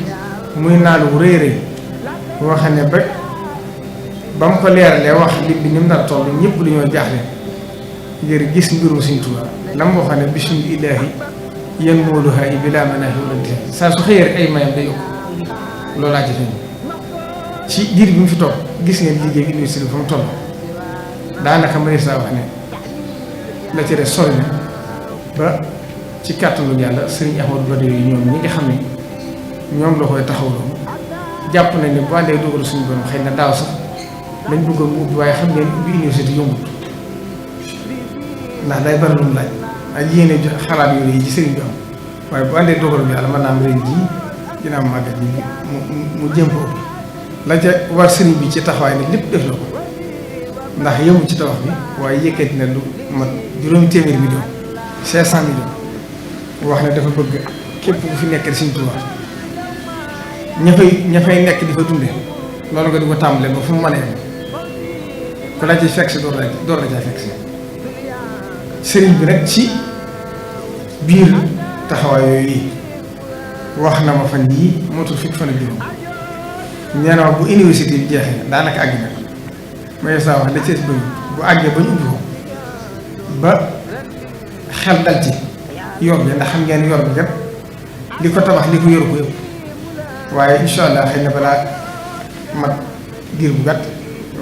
muy naalu bu rëy rëy boo xam ne ba mu ko leeralee wax lim bi ni mu nar toll ñëpp dañoo jaaxle ngir gis mbirum Sëriñ Tuubaa la mu waxoon ne bismillaahi yan mooluhaa yi bi laa mën a xewlante saa su xëyee rek ay mayam day yokk loolaa ci feeñ ci diir bi mu fi toog gis ngeen liggéey université bi fa mu toll daanaka mënees naa wax ne la ci des sori na ba ci kàttanu yàlla Serigne Ahmadou Badawi yi ñoom ñi nga xam ne ñoom la koy taxawloo jàpp nañ ne bu àndee dogal suñu borom xëy na daaw sax lañ bëggoon mu ubbi waaye xam ngeen ubbi université yombut ndax day bari lu mu laaj ak yéene xalaat yooyu yi ci sëriñ bi am waaye bu àndee dogalu yàlla mën naa am ren jii dina am màggat bi mu jëm ko la ca war sëriñ bi ci taxawaay ne lépp def na ko ndax yëmu ci tabax bi waaye yëkkati na lu mat juróomi téeméeri million 500 millions wax ne dafa bëgg képp ku fi nekk Sëriñ Tuubaa ña fay nekk di fa dunde loolu nga di ko tàmbalee ba fu mu mënee ku la ci fekk si door la caa fekk si sëriñ bi nag ci biir taxawaay yooyu yi wax na ma fan yii motul fukki fan ak juróom nee na bu université bi jeexee daanaka àgg na mooy saa wax da cee bëri bu àggee ba ñu ubbi ko ba xel dal ci yor bi ndax xam ngeen yor bi kat li ko tabax li ko yoru ko yëpp waaye incha allah xëy na balaa mat diir bu gàtt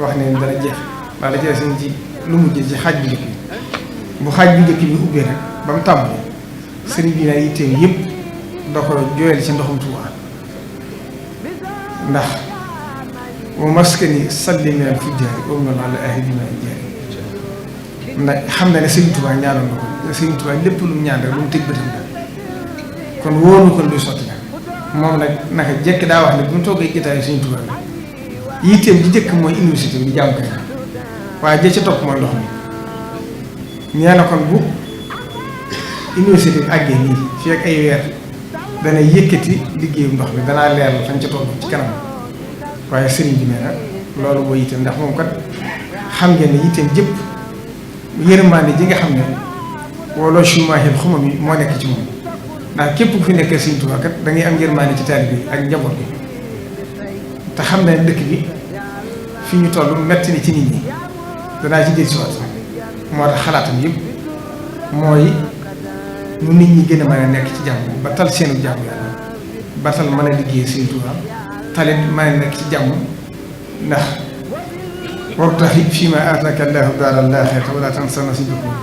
wax ne dana jeex ndax da cee seen ci lu mujj ci xaaj bu njëkk bi bu xaaj bu njëkk bi ubbee nag ba mu tàmbali sëriñ bi naa yitteem yëpp da ko jooyal ci ndoxum Tuubaa ndax wa maskani salli minal fujjaari wa min ala ahli ma jaari ndax xam na ne Sëriñ Tuubaa ñaanoon na ko Sëriñ Tuubaa lépp lu mu ñaan rek lu mu tëj bëtam la kon wóoru kon luy sotti la moom nag naka jekk daa wax ne bu mu toogee jotaayu Sëriñ Tuubaa bi yitteem ji jëkk mooy université bi jàmm kay waaye jë ca topp mooy ndox mi ñee na kon bu université bi àggee nii fii ak ay weer dana yëkkati liggéeyu ndox mi danaa leer la fañ ca toll ci kanam waaye sëriñ bi nee na loolu mooy yitteem ndax moom kat xam ngeen ne yitteem jëpp yërmande ji nga xam ne wala chumahil xuma mi moo nekk ci moom ndax képp ku fi nekkee Sëriñ Tuubaa kat da ngay am yërmande ci taalibe bi ak njaboot bi te xam ne dëkk bi fi ñu toll metti ni ci nit ñi danaa ci jël si waat moo tax xalaatam yëpp mooy nu nit ñi gën a mën a nekk ci jàmm ba tal seenu jàmm yàlla ba tal mën a liggéey Sëriñ Tuubaa talit mën a nekk ci jàmm ndax wabtaxi fii maa aataaka llaahu daaral aaxirata wa laa tansa nasiibaka mina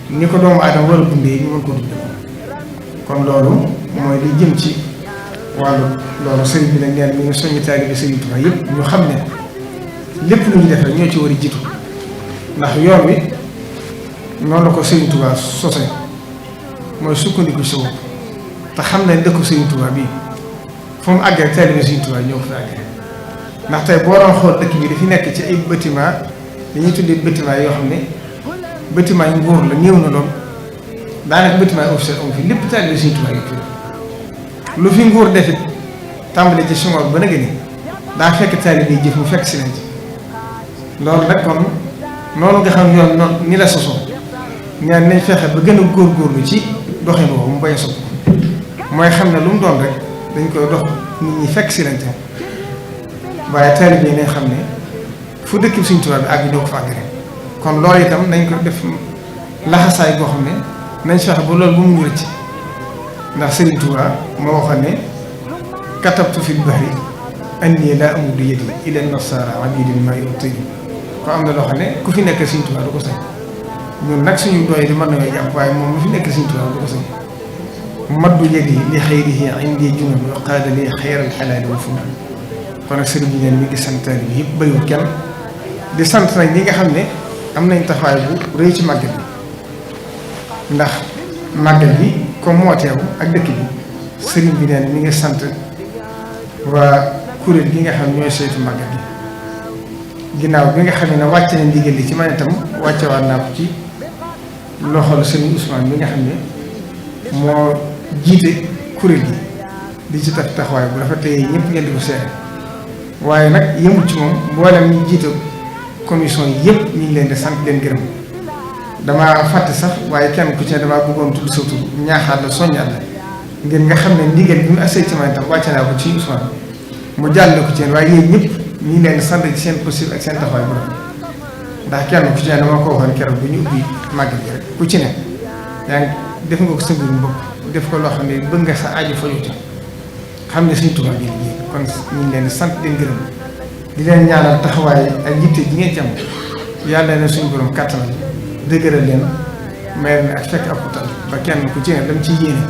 dunya ni ko doomu aadama war a dundee ñu mën ko dundee kon loolu mooy li jëm ci wàllu loolu sëriñ bi nag neen mi ngi soññi taalibe Sëriñ Tuubaa yëpp ñu xam ne lépp lu ñu def rek ñoo ci war a jiitu ndax yoon wi noonu la ko Sëriñ Tuubaa sose mooy sukkandiku sa bopp te xam ne dëkku Sëriñ Tuubaa bii fu mu àggee taalibe Sëriñ Tuubaa ñoo ko fi àggee ndax tey boo doon xool dëkk bi dafi nekk ci ay bâtiment dañuy tuddee bâtiment yoo xam ne bâtiment yu nguur la néew na lool daanaka bâtiment officiel amu fi lépp taalibe Sëriñ Tuubaa yi fi lu fi nguur defit tàmbali ci Senghor ba nag ni daa fekk taalibe yi jëf mu fekk si leen ci loolu nag kon noonu nga xam yoon noonu ni la sosoo ñaan nañ fexe ba gën a góorgóorlu ci doxin boobu mu bañ a soppi mooy xam ne lu mu doon rek dañ koy dox nit ñi fekk si leen ci waaye taalibe yi nañ xam ne fu dëkk bi Sëriñ Tuubaa bi àgg ñoo ko fa àgg rek kon loolu itam nañ ko def laxasaay boo xam ne nañ fexe ba loolu bu mu ñu rëcc ndax Sëriñ Tuubaa moo waxoon ne katabtu fil bahri anni laa amuddu yadi ila nasaara abidin ma yu'tini ko am na loo xam ne ku fi nekk Sëriñ Tuubaa du ko sañ ñun nag suñu doy di mën nañoo jàpp waaye moom mu fi nekk Sëriñ Tuubaa du ko sañ maddu yadi li xayrihi indi junub wa qaada li xayral xalaali wal funaan kon nag sëriñ bi neen mi ngi sant bi yëpp bayul kenn di sant nag ñi nga xam ne am nañ taxawaay bu rëy ci màggal bi ndax màggal bi comme moo teew ak dëkk bi sëriñ bi neen mi ngi sant waa kuréel gi nga xam ñooy saytu màggal gi ginnaaw bi nga xam ne wàcce na ndigal li ci man itam wàcce waat naa ko ci loxol sëriñ Ousmane bi nga xam ne moo jiite kuréel gi di ci taxawaay bu dafa tey ñëpp ngeen di ko seere waaye nag yëmul ci moom mboolem ñi jiite commission yi yëpp ñu ngi leen di sant leen gërëm damaa fàtte sax waaye kenn ku ci ne damaa bëggoon tudd sa tur ñaaxaat la soññaat la ngir nga xam ne ndigal bi mu assee ci man itam wàcce naa ko ci Ousmane mu jàll ko ci yéen waaye yéen ñëpp ñu ngi leen di sant ci seen possible ak seen taxawaay bu rafet ndax kenn ku ci ne dama ko waxoon keroog bu ñu ubbi màggal gi rek ku ci ne yaa ngi def nga ko sa mbirum bopp def ko loo xam ne bëgg nga sa aajo fajuti xam ne suñu tubaab bi liggéey kon ñu ngi leen di sant di gërëm di leen ñaanal taxawaay ak yitte ji ngeen ci am yàlla na suñu borom kàttanal dëgëral leen may leen ak fekk ak utal ba kenn ku ci ne dama ci yéene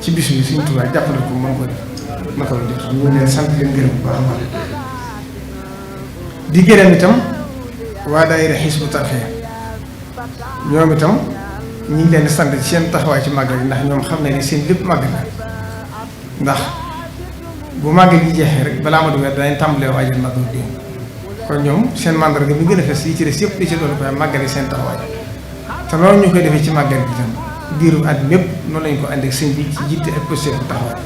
ci bis bi suñu tubaab jàppale ko mën ko def ma ko def ñu ngi leen sant leen gërëm bu baax a baax di gërëm itam waa daayira Hizbut Tarqiyyah ñoom itam ñu ngi leen di sant ci seen taxawaay ci màggal gi ndax ñoom xam nañ ne seen lépp màggal la ndax bu màggal gi jeexee rek balaa ma dugal danañ tàmbalee waajal màggal gi kon ñoom seen mandarga bi gën a fes yi ci des yëpp di ci doon koy màggale seen taxawaay te loolu ñu koy defee ci màggal gi itam diiru at mépp noonu lañ ko àndee sëñ bi ci jiite ak posté bu taxawaay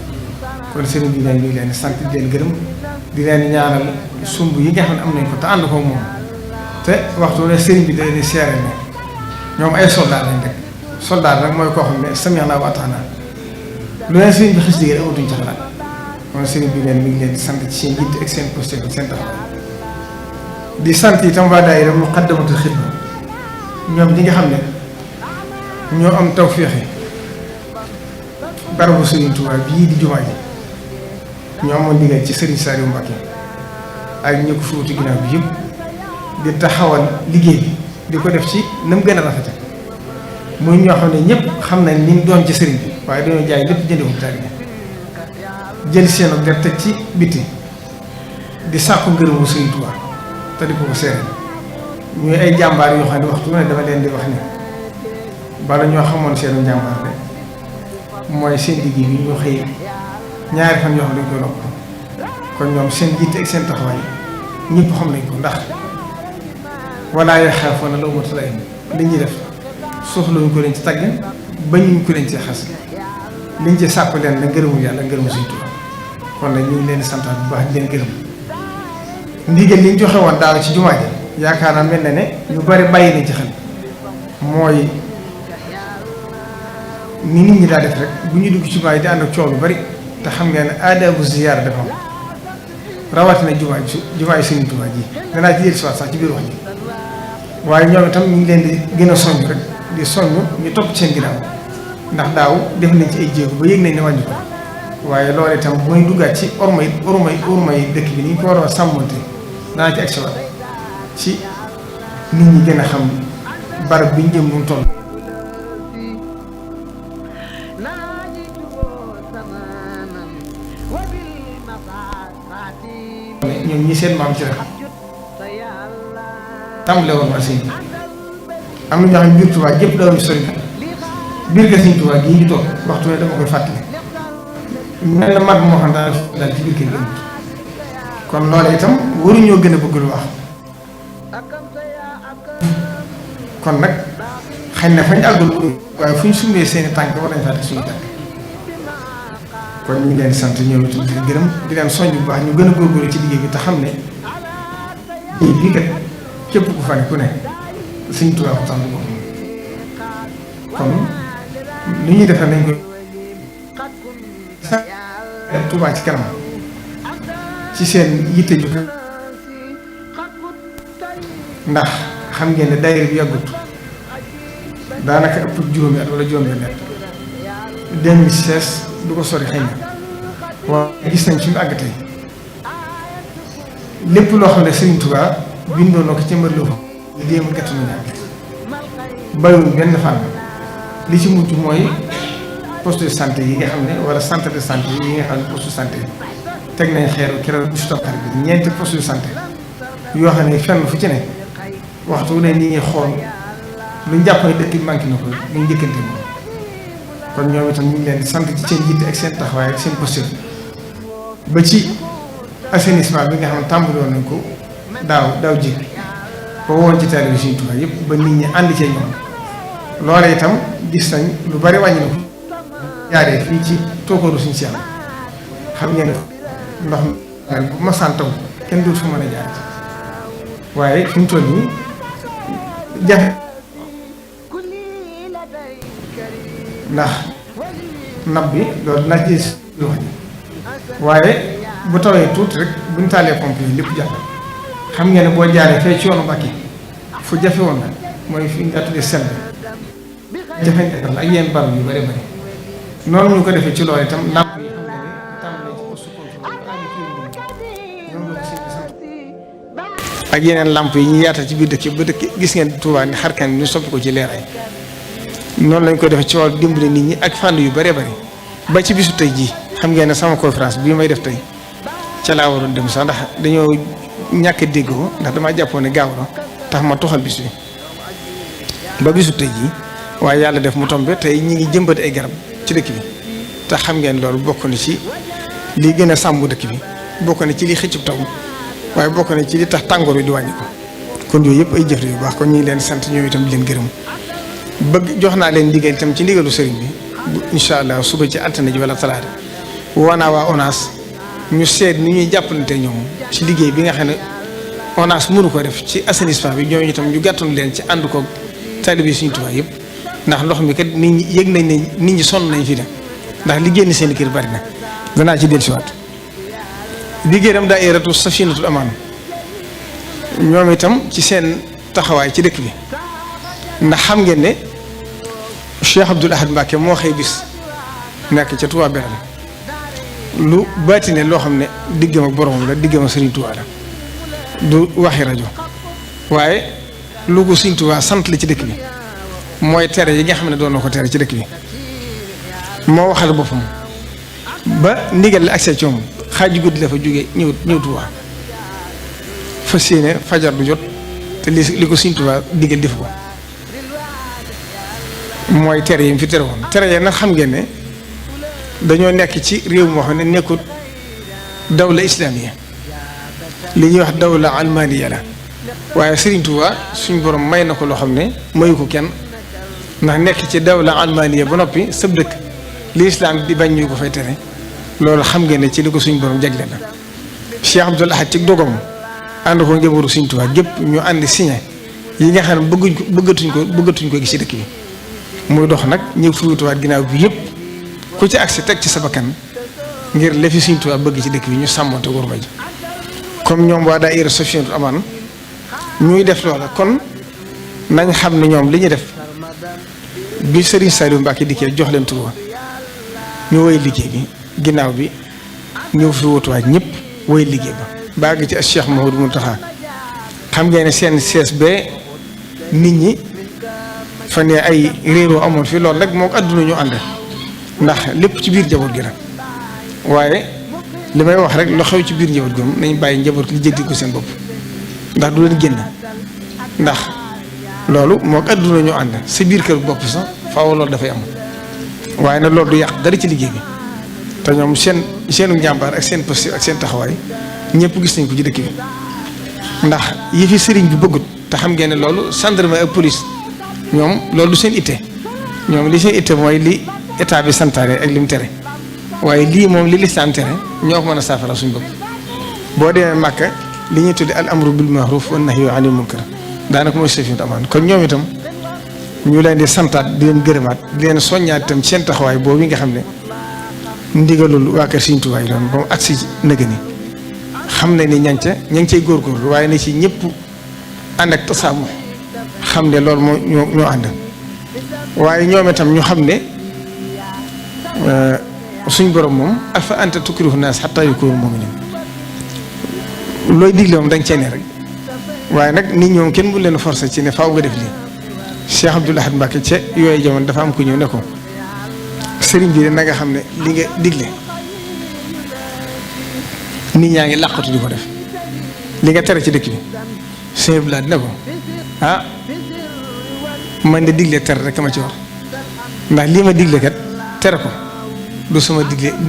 kon sëriñ bi ñu ngi leen di sant di leen gërëm di leen ñaanal sumb yi nga xam ne am nañ ko te ànd ko moom te waxtu ne sëriñ bi da leen di seere ne ñoom ay soldat lañ rek soldat rek mooy koo xam ne sami'naa wa ata'naa lu leen sëriñ bi xis digal amatuñ ci xalaat kon sëriñ bi mi ngi leen di sant ci seen jiite ak seen posté ak seen taxawaay di sant itam waa daayira Muqaddamatul Xidma ñoom ñi nga xam ne ñoo am tawféex barabu Sëriñ Tuubaa bii di jumaa ji ñoo amoon ndigal ci Sëriñ Saliou Mbacké ak ñi ko fuuti ginnaaw bi yëpp di taxawal liggéey bi di ko def ci na mu gën a rafete muy ñoo xam ne ñëpp xam nañ ni mu doon ci sëriñ bi waaye dañoo jaay lépp jëndewu taalibe jël seen ak def teg ci biti di sàkku ngërëmu Sëriñ Tuubaa te di ko seere ñuy ay jàmbaar yoo xam ne waxtu ne dama leen di wax ne bala ñoo xamoon seenu jàmbaar de mooy seen liggéey bi ñu xëy ñaari fan yoo xam ne dañ koy nopp kon ñoom seen jiite ak seen taxawaay ñëpp xam nañ ko ndax wala yaxaafuuna lawmata laa'im li ñuy def soxlawuñ ko leen ci tàgg bañuñ ko leen ci xas liñ ci sàkku leen la ngërëmu yàlla ngërëmu Sëriñ Tuubaa kon nag ñu ngi leen di santaat bu baax di leen gërëm ndigal li ñu joxe woon daaw ci jumaa ji yaakaar naa mel na ne ñu bari bàyyi nañ ci xel mooy ni nit ñi daa def rek bu ñu dugg ci jumaa ji di ànd ak coow lu bari te xam ngeen ne aadaabu ziyaara dafa am rawatina jumaa yi Sëriñ Tuubaa ji danaa ci yël sax ci biir wax ji waaye ñoom itam ñu ngi leen di gën a soññ rek di soññ ñu topp ci seen ginnaaw ndax daaw def nañ ci ay jéego ba yëg nañ ne wàññi ko waaye loolu itam mooy duggaat ci ormay dëkk bi ni ñu ko war a sàmmante danaa ci agsiwaat ci nit ñi gën a xam barab bi ñu jëm nu mu toll. ñoom ñi seen maam ci rek tàmbale woon waa sëñ bi am na ñoo xam ne biir Tuubaa yëpp dawoon sori biir ga Sëñ Tuubaa gii ñu toog waxtu ne dama koy fàttali mel na mag moo xam daal ci biir kër gi kon loolu itam waruñoo gën a bëgg lu wax kon nag xëy na fañ àggul waaye fu ñu sumee seeni tànk war nañ fàtte suñu tànk kon ñu ngi leen sant ñoom itam di gërëm di leen soññ bu baax ñu gën a góorgóorlu ci liggéey bi te xam ne bii kat képp ku fa ne ku ne Sëñ Tuubaa ko tax ko kon li ñuy defal nañ ko Tuubaa ci kanam ci seen yitte ju ndax xam ngeen ne daayira bi yàggut daanaka ëpp juróomi at wala juróomi at 2016 du ko sori xëy na waaye gis nañ ci mu àgg tey lépp loo xam ne Sëriñ Tuubaa bindoo na ko ca mbër loo jéem a gàtt nañu àgg bàyyiwuñ benn fànn li ci mujj mooy poste de santé yi nga xam ne wala centre de santé yi nga xam ne poste de santé teg nañ xeeru keroog bisu Tamxarit bi ñeenti poste de santé yoo xam ne fenn fu ci ne waxtu ne nii ngi xool lu jàpp ne dëkk bi manqué na ko ñu njëkkante moom kon ñoom itam ñu ngi leen di sant ci seen jiite ak seen taxawaay ak seen posture ba ci assainissement bi nga xam ne tàmbaloon nañ ko daaw ji ba woon ci taalibe Sëriñ Tuubaa yëpp ba nit ñi ànd cee ñoom loolee itam gis nañ lu bari wàññi na ko jaaree fii ci tookooru suñu Seex xam ngeen ndox mi bu ma santaw kenn dootu fa mën a jaar waaye fi mu toll nii jafe ndax nab bi loolu dinaa ci wax ji waaye bu tawee tuuti rek buñ taalee pompe yi lépp jàll. xam ngeen ne boo jaaree fee ci yoonu Mbàkke fu jafe woon na mooy fi nga tuddee sel bi jafe-jafe la ak yenn barab yu bëri bëri noonu ñu ko defee ci loolu itam làmp yi xam nga ne tàmbalee ci poste contrôle ñoom la ko sant ak yeneen làmp yi ñu yaatal ci biir dëkk ba dëkk gis ngeen Tuubaa ni xarkan ñu soppi ko ci leeraay noonu lañ ko defee ci wàllu dimbali nit ñi ak fànn yu bëree bëri ba ci bisu tey jii xam ngeen ne sama conférence bii may def tey ca laa waroon dem sax ndax dañoo ñàkk a dégg ko ndax damaa jàppoon ne gaaw na tax ma toxal bis bi ba bisu tey jii waaye yàlla def mu tombe tey ñi ngi jëmbat ay garab ci dëkk bi te xam ngeen loolu bokk na ci li gën a sàmm dëkk bi bokk na ci li xëccub taw waaye bokk na ci li tax tàngoor wi di wàññi ko kon yooyu yëpp ay jëf yu baax kon ñu ngi leen sant ñoom itam di leen gërëm bëgg jox naa leen ndigal itam ci ndigalu sëriñ bi incha allah suba ci altine ji wala talaata waanaa waa ONAS ñu seet ni ñuy jàppalante ñoom ci liggéey bi nga xam ne ONAS mënu ko def ci assainissement bi ñooñu itam ñu gàttoon leen ci ànd ko taalibe Sëriñ Tuubaa yëpp ndax ndox mi kat nit ñi yëg nañ ne nit ñi sonn nañ fi dem ndax li génn seen kër bari na danaa ci dellusiwaat liggéeyam daayiratu Safinatul Amaan ñoom itam ci seen taxawaay ci dëkk bi ndax xam ngeen ne Cheikh Abdoul Ahad Mbacké moo xëy bis nekk ca Touba Belal lu baatine loo xam ne diggam ak boromam la diggam ak Sëriñ Tuubaa la du waxi rajo waaye lu ko Sëriñ Tuubaa sant la ci dëkk bi mooy tere yi nga xam ne doon na ko tere ci dëkk bi moo waxal boppam ba ndigal la accès ci moom xaaju guddi la fa jógee ñëw Tuubaa fas yéene fajar du jot te li ko Sëriñ Tuubaa digal def ko mooy tere yi mu fi tere woon tere yi nag xam ngeen ne dañoo nekk ci réew moo xam ne nekkut dawla islamiya li ñuy wax dawla almaniya la waaye Sëriñ Tuubaa suñ borom may na ko loo xam ne mayu ko kenn ndax nekk ci dawla almaniya ba noppi sëb dëkk li islam di bañ ñu ko fay tere loolu xam ngeen ne ci li ko suñ borom jagle la Cheikh Abdoul Ahad ci dogam ànd ko njabootu Sëriñ Tuubaa gépp ñu ànd signé yi nga xam ne bëggatuñ ko gis ci dëkk bi muy dox nag ñëw furutuwaat ginnaaw bi yëpp ku ci agsi teg ci sa bakkan ngir lefi Sëriñ Tuubaa bëgg ci dëkk bi ñu sàmmonte worma ji comme ñoom waa daayira Safinatul Amaan ñuy def loola kon nañ xam ne ñoom li ñu def bi Serigne Saliou Mbacké dikkee jox leen tur ñu woy liggéey bi ginnaaw bi ñëw fi wutuwaat ñëpp woy liggéey ba bàgg ci ak Cheikh Mouhamadou Mountakha xam ngeen ne seen CSB nit ñi fa ne ay réeroo amoon fii loolu rek moo ko adduna ñu ànd ndax lépp ci biir njaboot gi la waaye li may wax rek lu xew ci biir njaboot gi moom nañ bàyyi njaboot li jéggi ko seen bopp ndax du leen génn ndax loolu moo ko adduna ñu ànd sa biir kër bopp sax faaw loolu dafay am waaye nag loolu du yàq dara ci liggéey bi te ñoom seenu njàmbaar ak seen posture ak seen taxawaay ñëpp gis nañ ko ci dëkk bi ndax yi fi sëriñ bi bëggut te xam ngeen ne loolu gendarmerie ak police ñoom loolu du seen itte ñoom li seen itte mooy li état bi santaane ak li mu tere waaye lii moom li lislaam tere ñoo ko mën a saafara suñ bopp boo demee Màkka li ñuy tudde al amru bil ma'ruf wan nahyu anil munkar daanaka mooy Safinatul Amaan kon ñoom itam ñu leen di santaat di leen gërëmaat di leen soññaat itam seen taxawaay boobu nga xam ne ndigalul waa kër Sëriñ Tuubaa yi doon ba mu agsi nëgë ni xam ne ni ña ngi cay góorgóorlu waaye ne ci ñëpp ànd ak tasaamu xam ne loolu moo ñoo ànd waaye ñoom itam ñu xam ne suñ borom moom afa anta tukrihu naas hatta yakunu mu'minin looy digle moom da nga cee ne rek waaye nag nit ñoom kenn bu leen forcer ci ne faaw nga def lii Cheikh Abdoul Ahad Mbacké ca yooyu jamono dafa am ku ñëw ne ko sëriñ bi de na nga xam ne li nga digle nit ñaa ngi làqatu di ko def li nga tere ci dëkk bi sëñ bi laa dina ko ah man de digle tere rek ma ci war ndax lii ma digle kat tere ko du sama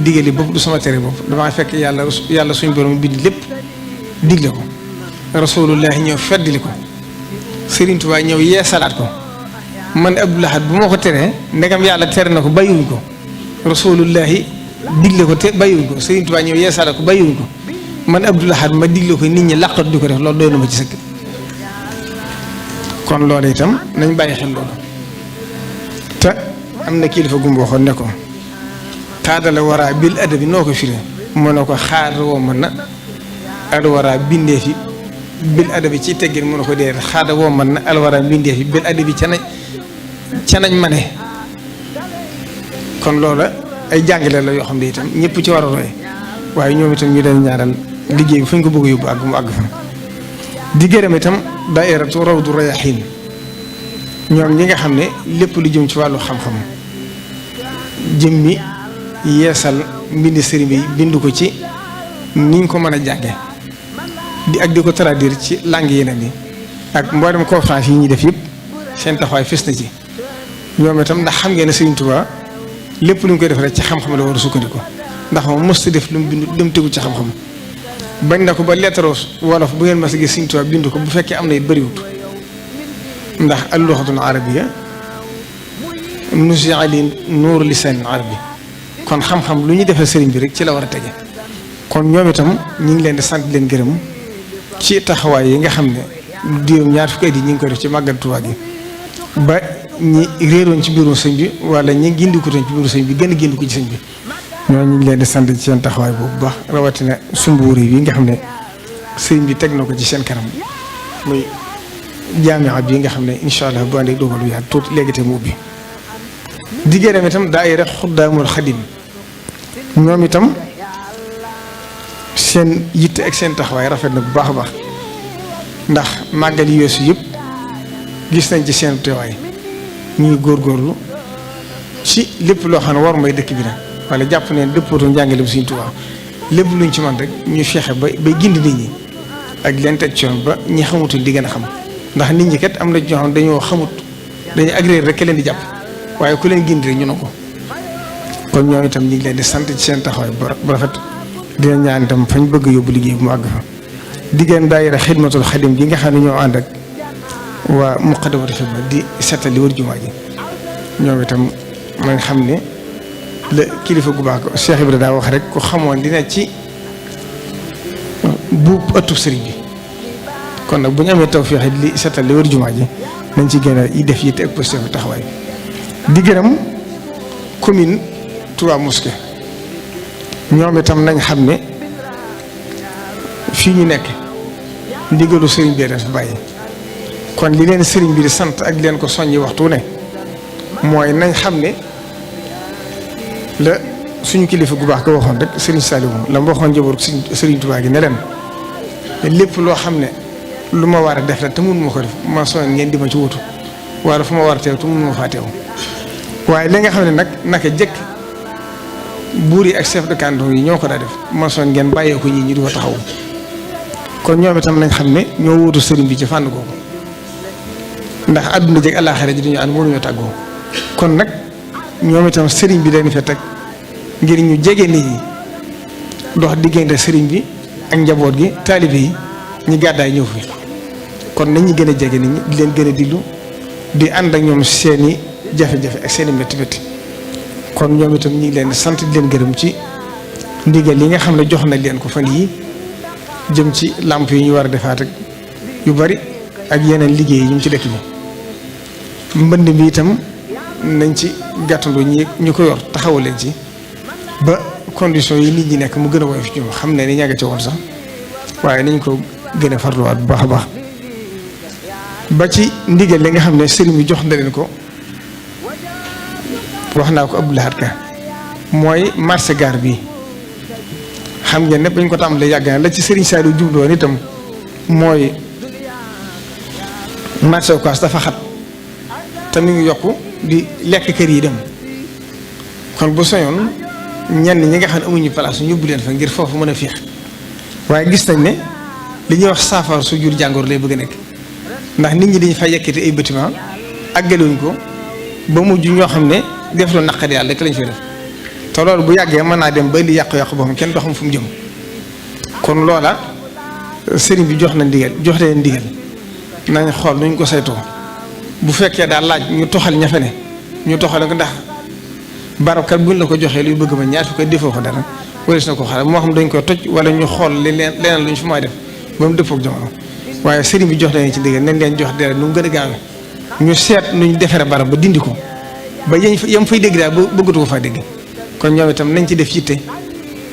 digali bopp du sama tere bopp damaa fekk yàlla suñ borom bind lépp digle ko rasulullah ñëw feddili ko Sëriñ Tuubaa ñëw yeesalaat ko man Abdoul Ahad bu ma ko teree ndegam yàlla tere na ko bàyyiwuñ ko rasulullahi digle ko te bàyyiwuñ ko Sëriñ Tuubaa ñëw yeesalaat ko bàyyiwuñ ko man Abdoul Ahad ma digle ko nit ñi làqatu di ko def loolu doy na ma ci sëkk kon loolu itam nañ bàyyi xel loolu te am na kilifa gumba waxoon ne ko xaadala waraa bil adabi noo ko firee mu ne ko xaar woo mën na alwara bindee fi bil adabi ci teggin mu ne ko dee xaada woo mën na alwara bindee fi bil adabi ca nañ ma ne kon loola ay jàngale la yoo xam ne itam ñëpp ci war a roy waaye ñoom itam ñu leen ñaaral liggéey bi fu ñu ko bëgg a yóbbu àgg mu àgg fa di gërëm itam daairatu rawdu rayaxiin ñoom ñi nga xam ne lépp lu jëm ci wàllu xam-xam jëmmi yeesal mbindi sëriñ bi bind ko ci niñ ko mën a jànge di ko traduire ci langue yeneen yi ak mboolem conférence yi ñuy def yëpp seen taxawaay fës na ci ñoom itam ndax xam ngeen ne Sëriñ Tuubaa lépp lu ñu koy def rek ci xam-xam la war a sukkandiku ndax moom mosut def lu mu bind dem tegu ci xam-xam bañ na ko ba lettre wolof bu ngeen mas a gis Sëriñ Tuubaa bind ko bu fekkee am na it bëriwut ndax al-luxatul arabiyya nusi'a li nuur lisaan arabi kon xam-xam lu ñu defee sëriñ bi rek ci la war a tege kon ñoom itam ñu ngi leen di sant leen gërëm ci taxawaay yi nga xam ne diirum ñaar fukki at yi ñu ngi koy def ci màggal Tuubaa gi ba ñi réeroon ci mbirum sëñ bi wala ñi gindikutoon ci mbirum sëñ bi gën a gindiku ci sëñ bi ñoo ñu ngi leen di sant ci seen taxawaay boobu bu baax rawatina sumbuur yi nga xam ne sëñ bi teg na ko ci seen kanam muy jaamiya bi nga xam ne incha allah bu àndee dogal bi tuuti léegi te mu ubbi di gërëm itam daayira Xuddaamul Xadim ñoom itam seen yitte ak seen taxawaay rafet na bu baax a baax ndax màggal yi weesu yëpp gis nañ ci seen teewaay ñuy góorgóorlu ci lépp loo xam ne war may dëkk bi nag wala jàpp ne dëppootu njàngale bu Sëriñ Tuubaa lépp luñ ci man rek ñu fexe ba gindi nit ñi ak leen teg ci yoon ba ñi xamutul di gën a xam ndax nit ñi kat am na ñoo xam dañoo xamut dañuy agréé rek leen di jàpp waaye ku leen gindi rek ñu ne ko kon ñoom itam ñu ngi leen di sant ci seen taxawaay bu rafet dina ñaan itam fañ bëgg yóbbu liggéey bu mu àgg fa diggéen daayira Xidmatul Xadim gi nga xam ne ñoo ànd ak waa Muqaddamatul Xidma di seetal li wër jumaa ji ñoom itam ma nga xam ne la kilifa gu baax ko Cheikh Ibrahima daa wax rek ku xamoon dina ci buub ëttu sëriñ bi kon nag bu ñu amee tawfeex li seetal li wër jumaa ji nañ ci gën a yi def yitte ak posté bu taxawaay di gërëm commune Touba Mosquée ñoom itam nañ xam ne fii ñu nekk ndigalu sëriñ bi dafa bàyyi kon li leen sëriñ bi di sant ak leen ko soññi waxtu ne mooy nañ xam ne la suñu kilifa gu baax ko waxoon rek sëriñ Saliou la ma waxoon njaboot sëriñ Touba gi ne leen lépp loo xam ne lu ma war a def la te mun ma ko def ma soññ ngeen di ma ci wutu wala fu ma war a teew te mun ma faa teew waaye li nga xam ne nag naka jëkk buur yi ak chef de canton yi ñoo ko daa def ma soññ ngeen bàyyee ko ñii ñu di ko taxaw kon ñoom itam nañ xam ne ñoo wutu sëriñ bi ci fànn googu ndax àdduna jëg àllaaxira ji dañu ànd mënuñoo tàggoo kon nag ñoom itam sëriñ bi dañu fa teg ngir ñu jege nit ñi dox diggante sëriñ bi ak njaboot gi taalibe yi ñi gàddaay ñëw fi kon nañu gën a jege nit ñi di leen gën a diglu di ànd ak ñoom seeni jafe-jafe ak seeni métti métti kon ñoom itam ñu ngi leen di sant di leen gërëm ci ndigal yi nga xam ne jox nañ leen ko fan yii jëm ci làmp yi ñu war a defaat ak yu bari ak yeneen liggéey yi ñu ci dëkk bi mbënd bi itam nañ ci gàttandoo ñu ko yor taxawal leen ci ba condition yi nit ñi nekk mu gën a woyof ci ñoom xam ne ni ñàgg ci woon sax waaye nañ ko gën a farluwaat bu baax a baax ba ci ndigal li nga xam ne sëriñ bi jox na leen ko wax naa ko Abdou Lahad Ka mooy marché gaar bi xam ngeen ne bañ ko tàmbalee yàgg na la ci sëriñ Saliou jubluwoon itam mooy marché Ocass dafa xat te mi ngi yokku di lekk kër yi dem kon bu soñoon ñenn ñi nga xam ne amuñu place ñu yóbbu leen fa ngir foofu mën a féex waaye gis nañ ne li ñuy wax saafara su jur jàngoor lay bëgg a nekk ndax nit ñi dañu fa yekkati ay bâtiment àggalewuñ ko ba mujj ñoo xam ne def lu naqari yàlla rek lañ fay def te loolu bu yàggee mën naa dem ba indi yàqu-yàqu boo xam kenn doo xam fu mu jëm kon loola sëriñ bi jox na ndigal jox leen ndigal nañ xool nuñ ko saytoo bu fekkee daal laaj ñu toxal ña fa ne ñu toxal ko ndax barabkat buñ la ko joxee luy bëgg ma ñaar fi ko defoo ko dara wala na ko xale moo xam dañ koy toj wala ñu xool leneen luñ fi may def ba mu dëppoo ak jamono waaye sëriñ bi jox leen ci ndigal nañ leen jox dara nu mu gën a gaawe ñu seet nuñ defaree barab ba dindi ko ba yam fay dégg daal bëggatu ko faa dégg. kon ñoom itam nañ ci def yitte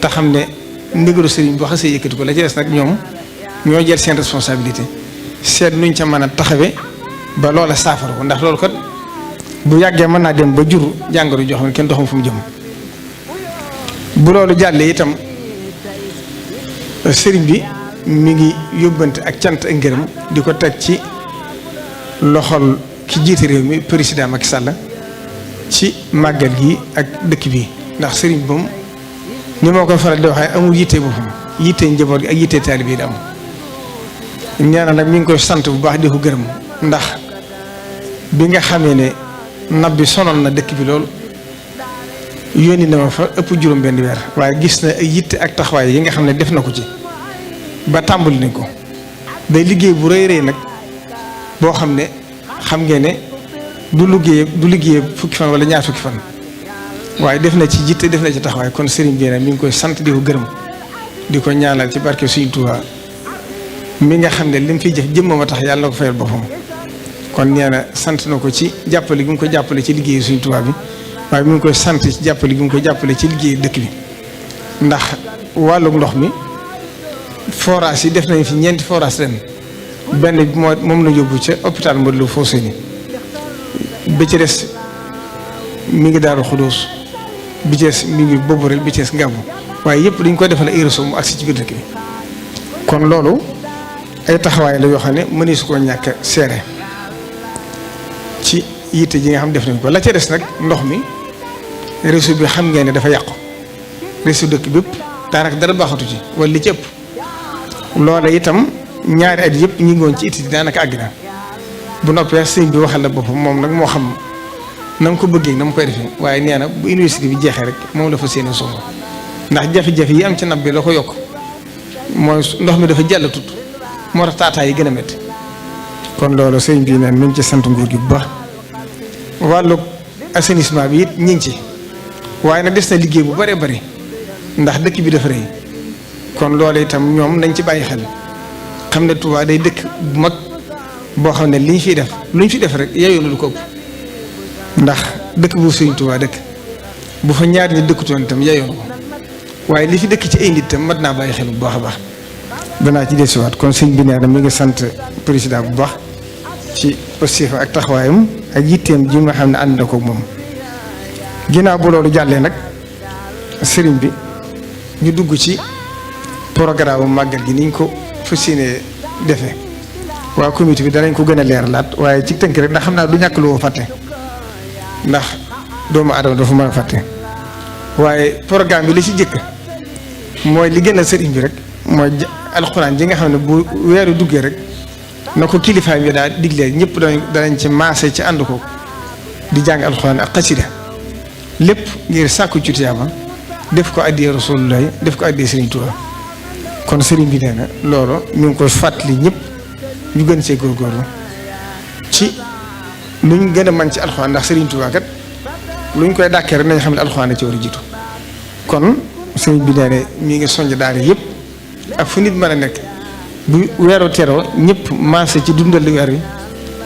te xam ne ndigalu sëriñ boo xasee yëkkati ko la ci des nag ñoom ñoo jël seen responsabilité seet nuñ ca mën a taxawe ba loola saafara ko ndax loolu kat bu yàggee mën naa dem ba jur jàngoro joo xam ne kenn doxam fu mu jëm. bu loolu jàllee itam sëriñ bi mi ngi yóbbante ak cant ak ngërëm di ko teg ci loxol ki jiite réew mi président Macky Sall ci màggal gi ak dëkk bi ndax sëriñ bi moom ni moo koy faral di waxee amul yitte boppam yitte njaboot gi ak yitte taalibe yi da am. ñaana nag mi ngi koy sant bu baax di ko gërëm ndax bi nga xamee ne nab bi sonal na dëkk bi lool yónni na ma fa ëpp juróom benn weer waaye gis na ay yitte ak taxawaay yi nga xam ne def na ko ci ba tàmbali nañ ko day liggéey bu rëy rëy nag boo xam ne xam ngeen ne du liggéey fukki fan wala ñaar fukki fan waaye def na ci yitte def na ci taxawaay kon sëriñ bi nag mi ngi koy sant di ko gërëm di ko ñaanal ci barke Sëriñ Tuubaa mi nga xam ne li mu fiy jëf jëmmam a tax yàlla na ko fayal boppam kon nee na sant na ko ci jàppale gi mu ko jàppale ci liggéeyu Sëriñ Tuubaa bi waaye mi ngi koy sant ci jàppale gi mu ko jàppale ci liggéeyu dëkk bi ndax wàllum ndox mi forage yi def nañ fi ñeenti forage ren benn bi moom la yóbbu ca hôpital Modou Lo Fousseyni bi ci des mi ngi Daaru Xudoos bi ci des mi ngi Boborel bi ci des Ngàbbu waaye yëpp dañ koy defal ay réseau mu agsi ci biir dëkk bi kon loolu ay taxawaay la yoo xam ne mënees koo ñàkk seere ci yitte ji nga xam def nañ ko la ca des nag ndox mi réseau bi xam ngeen ne dafa yàqu réseau dëkk bépp daanaka dara baaxatu ci wala li ci ëpp loola itam ñaari at yëpp ñu ngi woon ci itti daanaka àgg na bu noppee sëñ bi waxal la boppam moom nag moo xam na mu ko bëggee na mu koy defee waaye nee na bu université bi jeexee rek moom la fa séenee songo ndax jafe-jafe yi am ci nab bi la ko yokk mooy ndox mi dafa jàll tut moo tax taataay yi gën a métti kon loolu sëñ bi neen mi ngi ci sant nguur gi bu baax wàllu assainissement bi it ñu ngi ci waaye nag des na liggéey bu bëree bëri ndax dëkk bi dafa rëy kon loolu itam ñoom nañ ci bàyyi xel xam ne Touba day dëkk bu mag boo xam ne li ñu fiy def lu ñu fi def rek yeyoo na lu ko ëpp ndax dëkk bu Sëriñ Touba dëkk bu fa ñaari nit dëkkutoon itam yeyoo na ko waaye li fi dëkk ci ay nit itam mat naa bàyyi xel bu baax a baax danaa ci desiwaat kon sëñ bi nee na mi ngi sant président bu baax ci positif ak taxawaayam ak yitteem ji nga xam ne ànd na ko moom. ginnaaw bu loolu jàllee nag sëriñ bi ñu dugg ci programme màggal gi niñ ko fas yéenee defee waa comité bi danañ ko gën a leeralaat waaye ci tënk rek ndax xam naa du ñàkk loo fàtte ndax doomu aadama dafa mën a fàtte waaye programme bi li ci jëkk mooy li gën a sëriñ bi rek mooy alxuraan ji nga xam ne bu weeru duggee rek na ko kilifaay bi daal diglee ñëpp danañ ci maase ci ànd ko di jàng alxuraan ak xasida lépp ngir sàkku ci tiyaaba def ko addiyee Rasulullah def ko addiyee Sëriñ Tuubaa kon sëriñ bi nee na loolu ñu ngi koy fàttali ñëpp ñu gën see góorgóorlu ci luñ gën a man ci alxuraan ndax Sëriñ Tuubaa kat luñ koy dàkkee rek nañ xam ne alxuraan ci war a jiitu kon sëriñ bi nee na mi ngi sonj daara yëpp ak fu nit mën a nekk bu weeru teroo ñëpp maase ci dundal li weer wi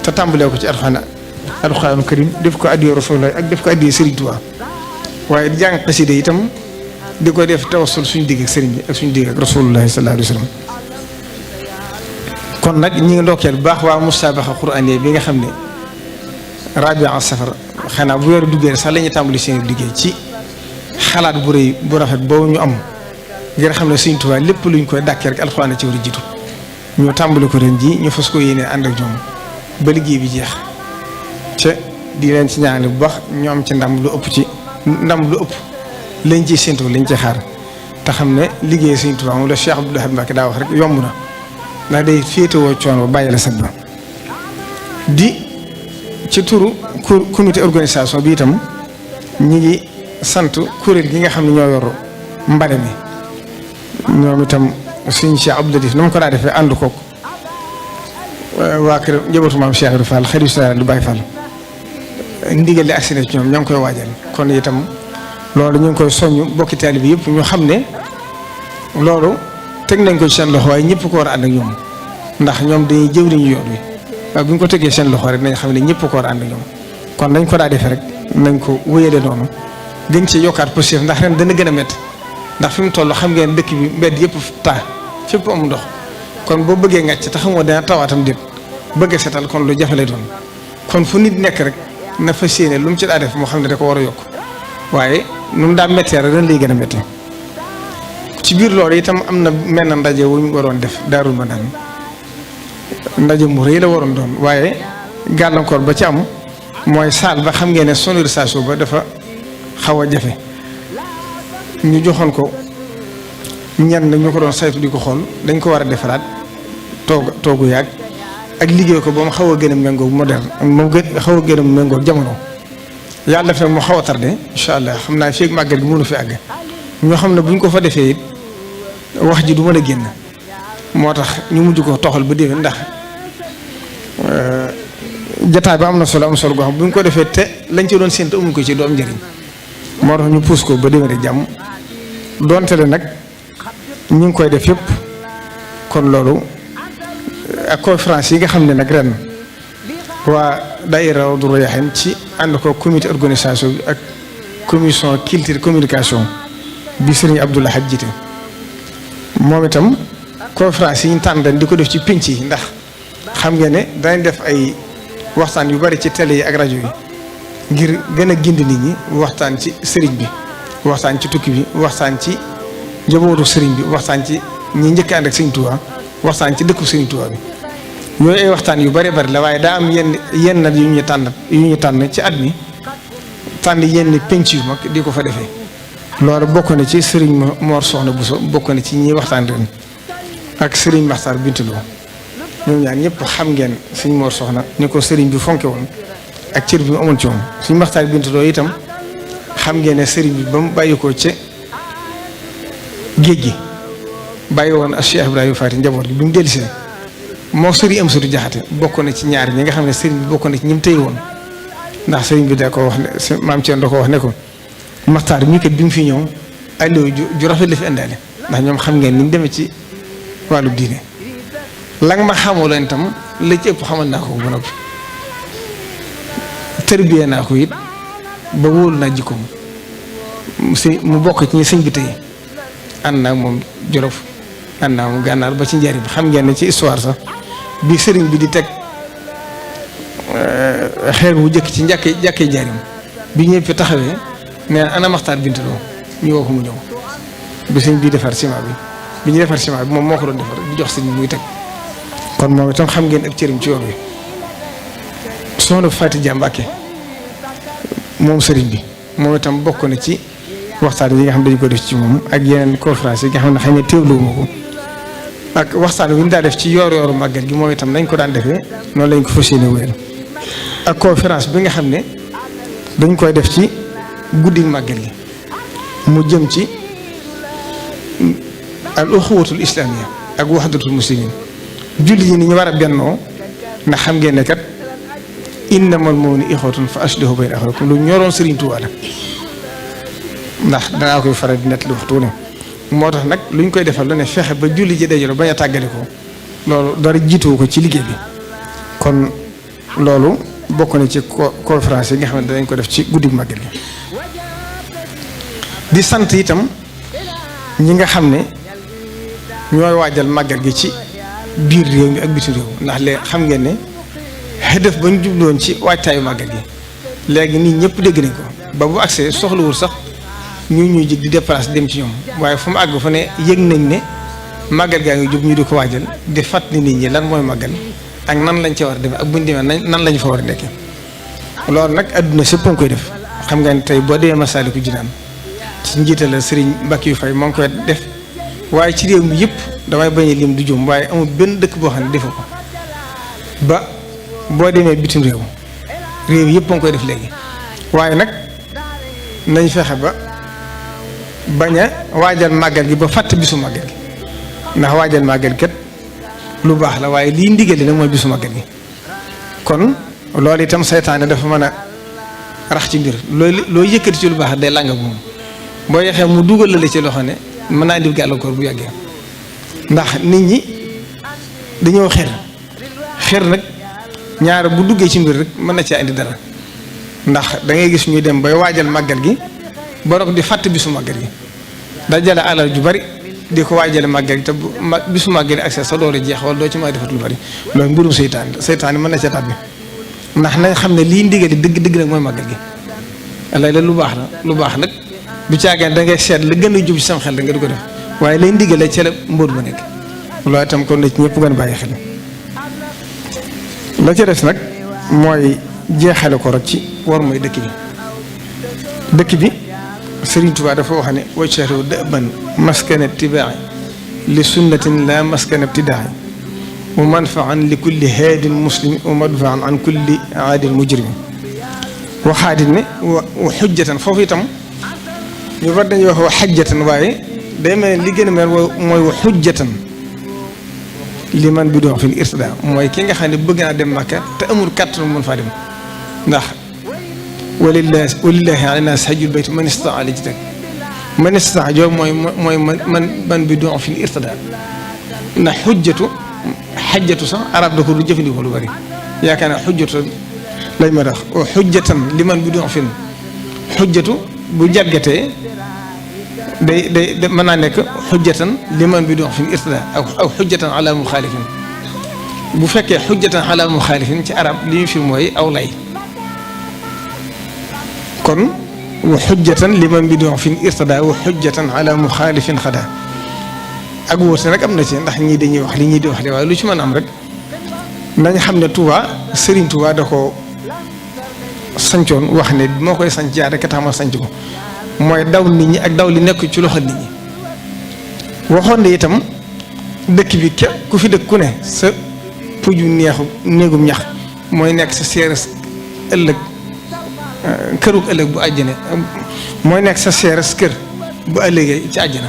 te tàmbalee ko ci alxuraanu karim def ko addiyee Rasulullah ak def ko addiyee Sëriñ Tuubaa waaye di jàng xasida itam di ko def tawassul suñu digg ak sëriñ bi ak suñu digg ak Rasulullah sallallahu alayhi wa sallam kon nag ñi ngi ndokkeel bu baax waa musaabaxa quraaniyya bi nga xam ne Rabi'a Safar xanaa bu weeru duggee sax la ñuy tàmbali seen liggéey ci xalaat bu rëy bu rafet boobu ñu am ngir xam ne Sëriñ Tuubaa lépp luñ koy dàkkee rek alxuraan ci war a jiitu ñu tàmbali ko ren ji ñu fas ko yéene ànd ak ñoom ba liggéey bi jeex te di leen ci ñaanal bu baax ñu am ci ndam lu ëpp lañ ciy séntu lañ ci xaar te xam ne liggéey Sëriñ Tuubaa moom la Cheikh Abdoul Ahad Mbacké daa wax rek yomb na ndax day féetewoo coono ba bàyyi la sag ba di ci turu comité organisation bi itam ñi ngi sant kuréel gi nga xam ne ñoo yor mbale mi ñoom itam Sëriñ Cheikh Abdou Latif na mu ko daa defee ànd kook waa kër njabootu maam Cheikh Ibra Fall xarit Sall du Baye Fall ndigal li agsi na ci ñoom ñoo ngi koy waajal kon itam loolu ñu ngi koy soññ bokki taalibe bi yëpp ñu xam ne loolu teg nañ ko ci seen loxo waaye ñëpp ko war a ànd ak ñoom ndax ñoom dañuy jëwriñu yoon wi waaye bu ñu ko tegee seen loxo rek nañ xam ne ñëpp ko war a ànd ak ñoom kon dañ ko daa defee rek nañ ko wéyale noonu gën ci yokkaat positif ndax ren dana gën a métti ndax fi mu toll xam ngeen dëkk bi mbedd yëpp taa fépp am ndox kon boo bëggee ngàcc te xamoo dana tawaatam déet bëgg setal kon lu jafe lay doon kon fu nit nekk rek na fa séenee lu mu ci daa def moo xam ne da ko war a yokk waaye nu mu daa méttee rek dañ lay gën a métti ci biir loolu itam am na mel na ndaje wu ñu waroon def Daarul Manaan ndaje mu rëy la waroon doon waaye gàllankoor ba ci am mooy saal ba xam ngeen ne sonorisation ba dafa xaw a jafe ñu joxoon ko ñenn ñu ko doon saytu di ko xool dañ ko war a defaraat toogu yàgg ak liggéey ko ba mu xaw a gën a méngoo moderne moom xaw a gën a méngoo jamono yàlla def nag mu xaw a tardé incha allah xam naa fii ak màggal gi mënu fi àgg ñoo xam ne bu ñu ko fa defee it wax ji du mën a génn moo tax ñu mujj ko toxal ba déwén ndax jataay ba am na solo goo xam bu ñu ko defee te lañ ci doon séntu amuñ ko ci du am njëriñ moo tax ñu puus ko ba déwén rek jàmm doonte le nag ñu ngi koy def yëpp kon loolu ak conférence yi nga xam ne nag ren waa daayira Rawdu Rayaahiin ci ànd ko comité organisation bi ak commission culture communication bi Serigne Abdoul Ahad jiite moom itam conférence yi ñu tànn di ko def ci pénc yi ndax xam nga ne danañ def ay waxtaan yu bari ci télé yi ak rajo yi ngir gën a gindi nit ñi waxtaan ci sëriñ bi waxtaan ci tukki bi waxtaan ci njabootu sëriñ bi waxtaan ci ñi njëkk ànd ak Sëriñ Tuubaa waxtaan ci dëkku Sëriñ Tuubaa bi yooyu ay waxtaan yu bari bari la waaye daa am yenn nag yu ñu tànn ci at mi tànn yenn pénc yu mag di ko fa defee loolu bokk na ci sëriñ Mor Soxna Bousso bokk na ci ñi waxtaan ren ak sëriñ Maxtar Bintaloo ñoom ñaar ñëpp xam ngeen sëriñ Mor Soxna ni ko sëriñ bi fonke woon ak cër bi mu amoon ci moom sëriñ Maxtar Bintaloo itam xam ngeen ne sëriñ bi ba mu bàyyi ko ca géej gi bàyyi woon ak Cheikh Ibrahima Faty njaboot gi bi mu dellusee moo sëriñ Amsatu Jaxate bokk na ci ñaar ñi nga xam ne sëriñ bi bokk na ci ñi mu téye woon ndax sëriñ bi da ko wax ne maam Thierno da ko wax ne ko Maxtaar mii kat bi mu fi ñëw allo ju rafet la fi indaale ndax ñoom xam ngeen ni ñu demee ci wàllu diine la nga ma xamoo leen itam la ci ëpp xamal naa ko ba noppi tërbiyee naa ko it ba wóolu naa jikkoom mu bokk ci ñi sëñ bi tey ànd naa moom Jolof ànd naa moom Gànnaar ba ci njariñ xam ngeen ne ci histoire sax bi sëriñ bi di teg xeer wu jëkk ci jàkkee njariñ bi ñëpp fi taxawee nee na ana Maxtaar Bintaloo ñu woo ko mu ñëw bi sëñ bii defar ciment bi ñu defar ciment bi moom moo ko doon defar di jox sëñ bi muy teg kon moom itam xam ngeen ak cëriñ ci yoon wi soxna Faty Dia Mbàkke moom sëriñ bi moom itam bokk na ci waxtaan yi nga xam dañu ko def ci moom ak yeneen conférence yi nga xam ne xëy na teewluwuma ko ak waxtaan wi ñu daa def ci yooru màggal gi moom itam nañ ko daan defee noonu lañ ko fas yéene wéyal ak conférence bi nga xam ne dañ koy def ci guddi màggal gi mu jëm ci al uxuwatul islamiya ak waxdatul muslimin julli yi ni ñu war a bennoo ndax xam ngeen ne kat innamal mu'minuuna ixwatun fa aslihu bayna axawaykum lu ñoroon Sëriñ Tuubaa la ndax danaa koy faral di nettali waxtu ne moo tax nag lu ñu koy defal lu ne fexe ba julli ji dajaloo bañ a tàggale ko loolu dara jiituwu ko ci liggéey bi kon loolu bokk na ci conférence yi nga xam ne danañ ko def ci guddi màggal gi di sant itam ñi nga xam ne ñooy waajal màggal gi ci biir réew mi ak bitim réew ndax léegi xam ngeen ne xëdëf ba ñu jubloon ci waajtaayu màggal gi léegi nii ñëpp dégg nañ ko ba bu accès soxlawul sax ñuy jig di déplacer dem ci ñoom waaye fu mu àgg fa ne yëg nañ ne màggal gaa ngi jub ñu di ko waajal di fàttali nit ñi lan mooy màggal ak nan lañ ca war a demee ak buñ demee nan lañ fa war a nekkee loolu nag adduna sépp a ngi koy def xam nga ne tey boo demee Masaalikul Jinaan ci njiital Serigne Mbackiou Faye moo ngi koy def waaye ci réew mi yëpp damay bañ a lim du jum waaye amul benn dëkk boo xam ne defu ko ba boo demee bitim réew yëpp a ngi koy def léegi waaye nag nañ fexe ba bañ a waajal màggal gi ba fàtte bisu màggal gi ndax waajal màggal kat lu baax la waaye lii ndigal nag mooy bisu màggal gi kon loolu itam seytaane dafa mën a rax ci mbir loo yëkkati ci lu baax day làng moom boo yexee mu dugal la ci loo xam ne mën naa indi gàllankoor bu yàggee ndax nit ñi dañoo xer nag ñaar bu duggee ci mbir rek mën na caa indi dara ndax da ngay gis ñuy dem bay waajal màggal gi borog di fàtt bisu màggal gi dajale alal ju bari di ko waajale màggal gi te bisu màggal gi accès sa door a jeex wala doo ci may defat lu bari loolu mbirum seytaane mën na ca tàbbi ndax nañ xam ne lii ndigali dëgg nag mooy màggal gi lay lu baax nag du caageen da ngay seet la gën a jub ci sam xel da nga di ko def waaye lay ndigale ca la mbóot ma nekk loolu itam kon na ci ñëpp gën a bàyyi xel la ca des nag mooy jeexale ko rek ci war mooy dëkk bi Sëriñ Tuubaa dafa wax ne waccaru dëban maskana tibaa'i li sunnatin la maskana ibtidaa'i wa manfaan li kulli haadin muslim wa madfaan an kulli aadin mujrim waxaadit ne wa xujjatan foofu itam ñu war dañuy wax wa xajjatan waaye day mel ne li gën a mel mooy wa xujjatan li man bi doon fil irtidaa mooy ki nga xam ne bëgg naa dem Makka te amul kàttan mën faa dem ndax walillahi ala naas hajjul bayt man istataa li ci teg man istataa joo mooy man bi doon fil irtidaa ndax xajjatu sax arab da ko du jëfandikoo lu bari yaakaar naa xujjatu lañ ma tax xujjatan li man bi doon fin xujjatu bu jàggatee day mën naa nekk xujjatan li man bi doon fin irtidaa aw xujjatan ala muxaalifin bu fekkee xujjatan ala muxaalifin ci arab li ñu fi mooy aw lay kon wa xujjatan li man bi doon fin irtidaa wa xujjatan ala muxaalifin xadaa ak wóote nag am na ci ndax ñii dañuy wax li ñii di wax de waaye lu ci mën a am rek nañ xam ne Touba Serigne Touba da ko sancoon wax ne moo koy sanc yaa rek tax ma sanc ko mooy daw nit ñi ak daw li nekk ci loxo nit ñi waxoon ne itam dëkk bi ku fi dëkk ku ne sa puju néegum ñax mooy nekk sa seeres ëllëg kërug ëllëg bu àjjana mooy nekk sa seeres kër bu ëllëgee ci àjjana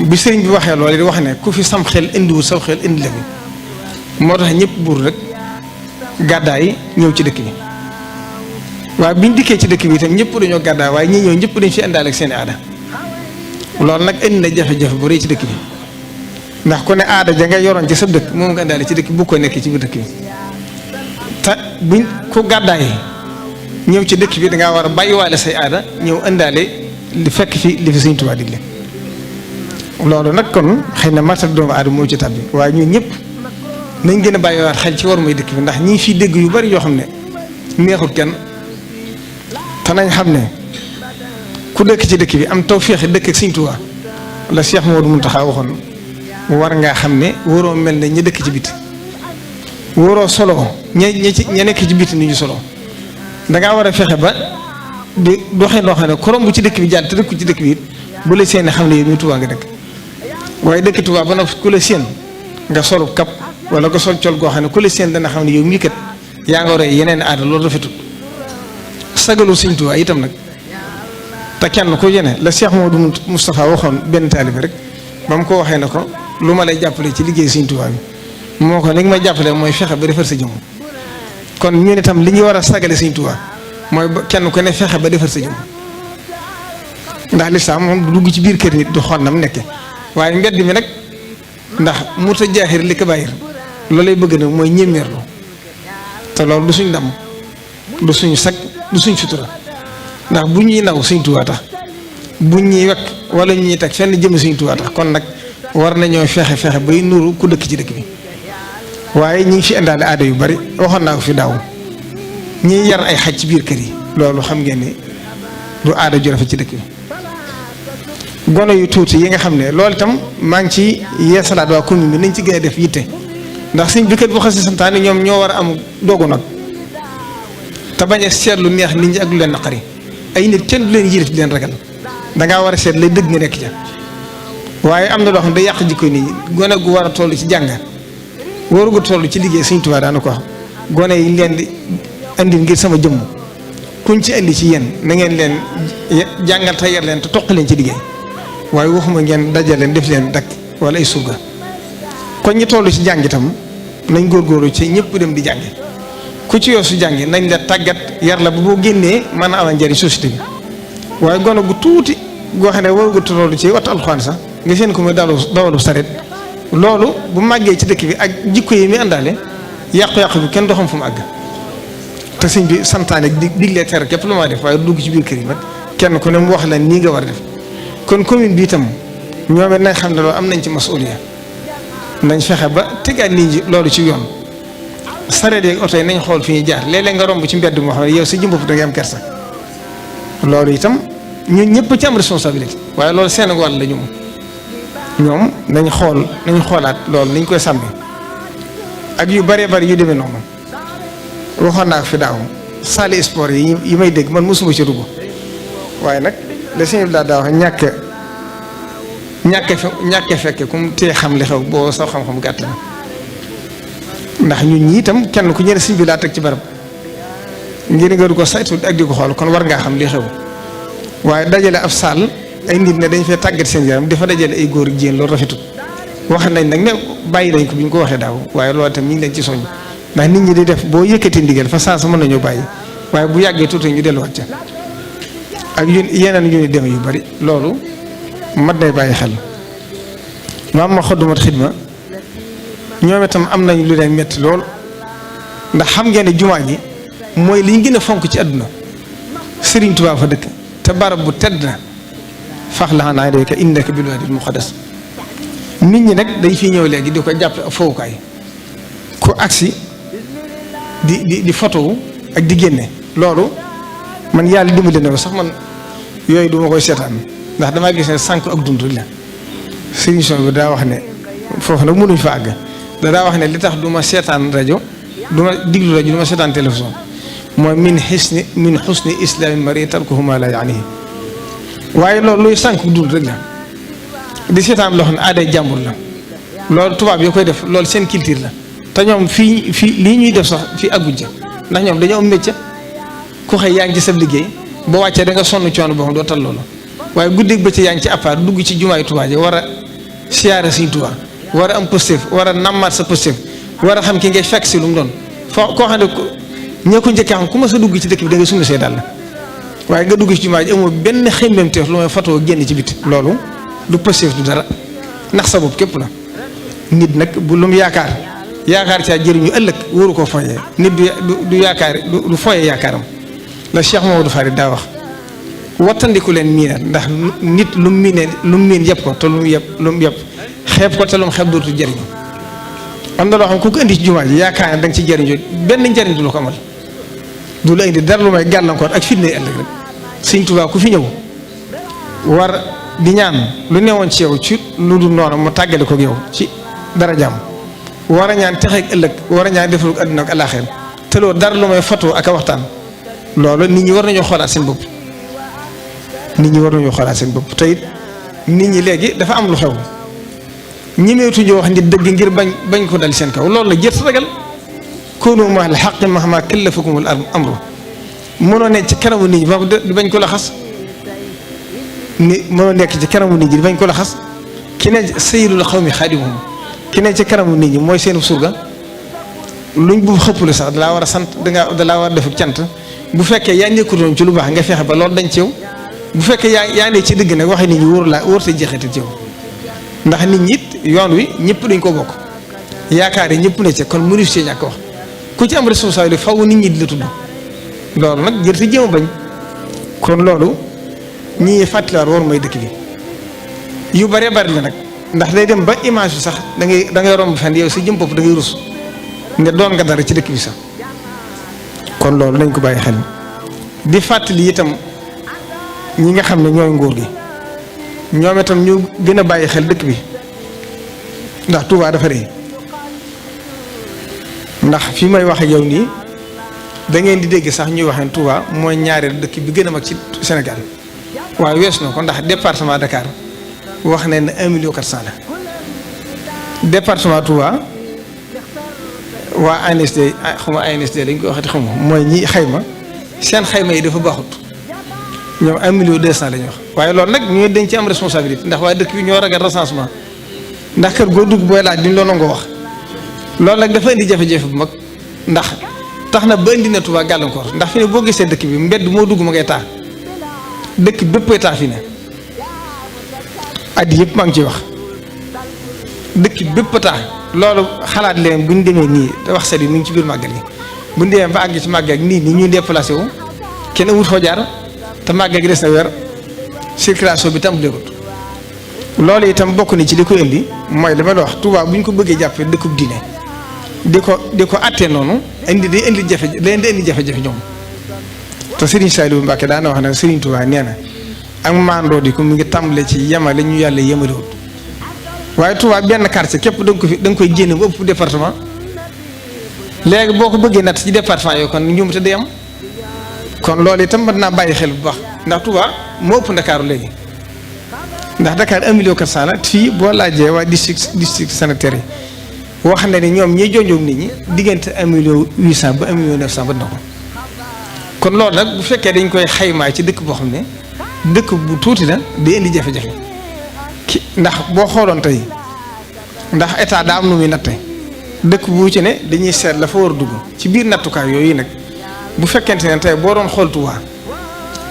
bi sëriñ bi waxee loolu di wax ne ku fi sam xel indiwul saw xel indi la fi moo tax ñëpp buur rek gàddaay ñëw ci dëkk bi waaye biñ dikkee ci dëkk bi itam ñëpp dañoo gàddaay waaye ñi ñëw ñëpp dañ fi indaale ak seen i aada loolu nag indi na jafe-jafe bu rëy ci dëkk bi ndax ku ne aada ja nga yoroon ci sa dëkk moom nga indaale ci dëkk bu ko nekk ci biir dëkk bi te buñ ku gàddaay ñëw ci dëkk bi dangaa war a bàyyiwaale say aada ñëw indaale li fekk fi li fi Sëriñ Tuubaa digle loolu nag kon xëy na matal doomu aadama moo ci tàbbi waaye ñun ñëpp nañ gën a bàyyiwaat xel ci war mooy dëkk bi ndax ñi fi dégg yu bari yoo xam ne neexut kenn te nañ xam ne ku dëkk ci dëkk bi am tawféex dëkk ak Sëriñ Tuubaa la Cheikh Modou Mountakha waxoon war ngaa xam ne waroo mel ne ña dëkk ci biti waroo solo ña nekk ci biti ni ñu solo dangaa war a fexe ba di doxee loo xam ne korom bu ci dëkk bi jàll te dëkku ci dëkk bi it bu la seen xam ne yow ñu Tuubaa nga dëkk waaye dëkk Tuubaa ba na ku la seen nga solu kap wala nga sol col goo xam ne ku la seen dana xam ne yow mii kat yaa nga war a yeneen aada loolu rafetul sagalu Sëriñ Tuubaa itam nag te kenn ku yene la Cheikh Modou Moustapha waxoon benn taalibe rek ba mu ko waxee ne ko lu ma lay jàppale ci liggéey Sëriñ Tuubaa bi moo ko li nga may jàppale mooy fexe ba defar sa jëmm kon ñun itam li ñuy war a sagale Sëriñ Tuubaa mooy kenn ku ne fexe ba defar sa jëmm ndax lislaam moom du dugg ci biir kër nit du xool na mu nekke waaye mbedd mi nag ndax muta jaaxir li ko bàyyir loolu lay bëgg nag mooy ñemeerlu te loolu du suñ ndam du suñu sag du suñ sutura ndax bu ñuy naw Sëriñ Tuubaa tax bu ñuy wekk wala ñu ñuy teg fenn jëm Sëriñ Tuubaa tax kon nag war nañoo fexe bay nuru ku dëkk ci dëkk bi waaye ñi ngi fi indaale aada yu bari waxoon naa ko fi daaw ñiy yar ay xaj ci biir kër yi loolu xam ngeen ne du aada ju rafet ci dëkk bi gone yu tuuti yi nga xam ne loolu itam maa ngi ci yeesalaat waa commune bi nañ ci gën a def yitte ndax sëñ bi kat bu xasee santaane ñoom ñoo war a am doogu nag te bañ a seet lu neex nit ñi ak lu leen naqari ay nit kenn du leen yilif di leen ragal dangaa war a seet lay dëgg nga nekk ca waaye am na loo xam ne day yàq jikko nit ñi gone gu war a toll ci jàng warugu toll ci liggéey Sëriñ Tuubaa daana ko wax gone yi leen di andi ngir sama jëmm kuñ ci andi ci yéen na ngeen leen jàngal te yar leen te toq leen ci liggéey waaye waxuma ngeen dajal leen def leen dakk wala ay surga kon ñi toll ci jàng itam nañ góorgóorlu ci ñëpp dem di jàngi ku ci yoo su jàngi nañ la tàggat yar la ba boo génnee mën a amal njëriñ société bi waaye gone gu tuuti goo xam ne warugu toll ci wattu alxuraan sax nga seen ko muy dawalu saret loolu bu màggee ci dëkk bi ak jikko yi mi àndaale yàqu-yàqu bi kenn doo xam fu mu àgg te sëñ bi santaane diglee tere képp lu ma def waaye dugg ci biir kër yi nag kenn ku ne mu wax la nii nga war a def kon commune bi itam ñoom it nañ xam ne loolu am nañ ci masuuliya nañ fexe ba tegaat nit ñi loolu ci yoon sareet yeeg oto yi nañ xool fi ñuy jaar léeg-léeg nga romb ci mbedd moo xam ne yow sa jëmbopp da ngay am kersa loolu itam ñun ñëpp ci am responsabilité waaye loolu seen wàll la ñoom nañ xoolaat loolu niñ koy sàmmi ak yu bëree bëri yu demee noonu waxoon naa fi daaw salle sport yi may dégg man mosuma ci dugg waaye nag la sëñ bi daa wax ñàkk fekke ku mu tee xam li xew boo sax xam-xam gàtt na ndax ñun ñi itam kenn ku ñëne sëñ bi laa teg ci barab ngir nga du ko saytu ak di ko xool kon war ngaa xam li xew waaye dajale ab salle ay nit ne dañ fee tàggat seen yaram dafa dajale ay góor ak jigéen loolu rafetul wax nañ nag ne bàyyi nañ ko bi ñu ko waxee daaw waaye loolu itam ñu ngi leen ci soññ ndax nit ñi di def boo yëkkati ndigal fa saa sa mën nañoo bàyyi waaye bu yàggee tuuti ñu delluwaat ca ak yeneen yu ni dem yu bari loolu mat nay bàyyi xel maam ma xoddumat xidma ñoom itam am nañ lu leen metti lool ndax xam ngeen ne jumaa ji mooy li ñu gën a fonk ci àdduna Sëriñ Tuubaa fa dëkk te barab bu tedd na fax la naa dayka innaka bil waadil muqaddas nit ñi nag dañ fiy ñëw léegi di ko jàppe ak fowukaay ku agsi di photo ak di génne loolu man yàlla dimbali na ko sax man yooyu duma koy seetaan ndax damaa gis ne sànq ak dund la solution bi daa wax ne foofu nag mënuñ fa àgg daa wax ne li tax du ma seetaan rajo du ma diglu rajo du ma seetaan télévision mooy min xusni islaami mari tarkuhu ma la yaanihi waaye loolu luy sànq dund rek la di seetaan loo xam ne aaday jàmbur la loolu tubaab yoo koy def loolu seen culture la te ñoom fii lii ñuy def sax fii àgguñ ca ndax ñoom dañoo am métier ku xëy yaa ngi ci sa liggéey boo wàccee da nga sonn coono boo xam doo tal loolu waaye guddeeg bëccëg yaa ngi ci appart dugg ci jumaay Tuubaa ji war a siyaare Sëriñ Tuubaa war a am positif war a nammaat sa positif war a xam ki ngay fekk si lu mu doon foo koo xam ne ñoo ko njëkkee xam ku ma sa dugg ci dëkk bi da nga summi see dàll waaye nga dugg ci jumaa ji amoo benn xemmem teef lu may fatoo génn ci biti loolu du positif du dara ndax sa bopp képp la nit nag bu lu mu yaakaar caa jëriñu ëllëg wóoru koo foyee nit du yaakaar du foyee yaakaaram la Cheikh Mamadou Farid daa wax wattandiku leen miinal ndax nit lu mu miin yëpp ko te lu mu yëpp xeeb ko te lu mu xeeb dootu jëriñu am na loo xam ku ko indi ci jumaa ji yaakaar ne da nga ci jëriñu benn njëriñ du la ko amal du la indi dara lu may gàllankoor ak fitna ëllëg rek Sëriñ Tuubaa ku fi ñëw war di ñaan lu newoon ci yow ci lu dul noonu mu tàggale ko yow ci dara jàmm war a ñaan texeeg ëllëg war a ñaan defalu àdduna ak alaaxira te loolu dara lu may photo ak a waxtaan loolu nit ñi war nañoo xoolaat seen bopp te it nit ñi léegi dafa am lu xew ñemeetuñu wax nit dëgg ngir bañ ko dal seen kaw loolu la jët ragal koonu ma al xaqi mahma kallafakumul amru mënoo nekk ci kanamu nit ñi ba bañ ko la xas mënoo nekk ci kanamu nit ñi bañ ko la xas ki ne sayyidul xawmi xaadimuhum ki ne ci kanamu nit ñi mooy seen surga luñ bu xëppule sax dalaa war a sant dalaa war a def cant bu fekkee yaa nekkutoon ci lu baax nga fexe ba loolu dañ ci yow bu fekkee yaa ne ci dëgg nag waxe nit ñi wóor te jeexital ci yow ndax nit ñi it yoon wi ñëpp dañ ko bokk yaakaar yi ñëpp ne ci kon mënu ci ñàkk wax ku ci am responsabilité faw nit ñi di la tudd loolu nag jër te jéem a bañ kon loolu ñi fàttaliwaat war mooy dëkk bi yu bëree bëri la nag ndax day dem ba image bi sax da ngay romb fenn yow si jëm bopp da ngay rus nga doon nga dara ci dëkk bi sax kon loolu nañ ko bàyyi xel di fàttali itam ñi nga xam ne ñooy nguur gi ñoom itam ñu gën a bàyyi xel dëkk bi ndax Touba dafa rëy ndax fi may wax ak yow nii da ngeen di dégg sax ñuy waxee Touba mooy ñaareel dëkk bi gën a mag ci Sénégal waaye wees na ko ndax département Dakar wax nañ ne 1,4 million la département Touba waa ANSD xaw ma ANSD dañ koy waxati xaw ma mooy ñi xayma seen xayma yi dafa baaxut ñoom 1,2 million la ñu wax waaye loolu nag ñu dañ ci am responsabilité ndax waaye dëkk bi ñoo ragal recensement ndax kër goo dugg booy laaj duñ la nangoo wax loolu nag dafa indi jafe-jafe bu mag ndax tax na ba indi na Touba gàllankoor ndax fi ne boo gisee dëkk bi mbedd moo dugg ma ngay taa dëkk béppay taa fi ne at yëpp maa ngi ciy wax dëkk bépp taa loolu xalaat leen bu ñu demee nii te wax set yi mu ngi ci biir màggal yi bu ndee ba àgg ci màggal nii ni ñuy déplacé wu kenn amul foo jaar te màggal gi des na weer circulation bi tam léerut loolu itam bokk ni ci li ko indi mooy li ma la wax Touba bu ñu ko bëggee jàppee dëkkub diine di ko attee noonu day indi jafe-jafe ñoom te Serigne Saliou Mbacké daana wax ne Serigne Touba nee na ak maandoo di ko mu ngi tàmbale ci yemale ñu yàlla yemalewut waaye Touba benn quartier képp da nga koy génne bu ëpp département léegi boo ko bëggee natt ci département yoo kon ñoom te day am kon loolu itam mën naa bàyyi xel bu baax ndax Touba moo ëpp Ndakaaru léegi ndax Dakar 1,400,000 la fii boo laajee waa district sanitaire yi wax na ne ñoom ñiy jonjoog nit ñi diggante 1,800,000 ba 1,900,000 ba na ko kon loolu nag bu fekkee dañ koy xaymaa ci dëkk boo xam ne dëkk bu tuuti la day indi jafe-jafe ndax boo xooloon tey ndax état daa am nu muy natte dëkk bu ci ne dañuy seet la fa war a dugg ci biir nattukaay yooyu nag bu fekkente ne tey boo doon xool Touba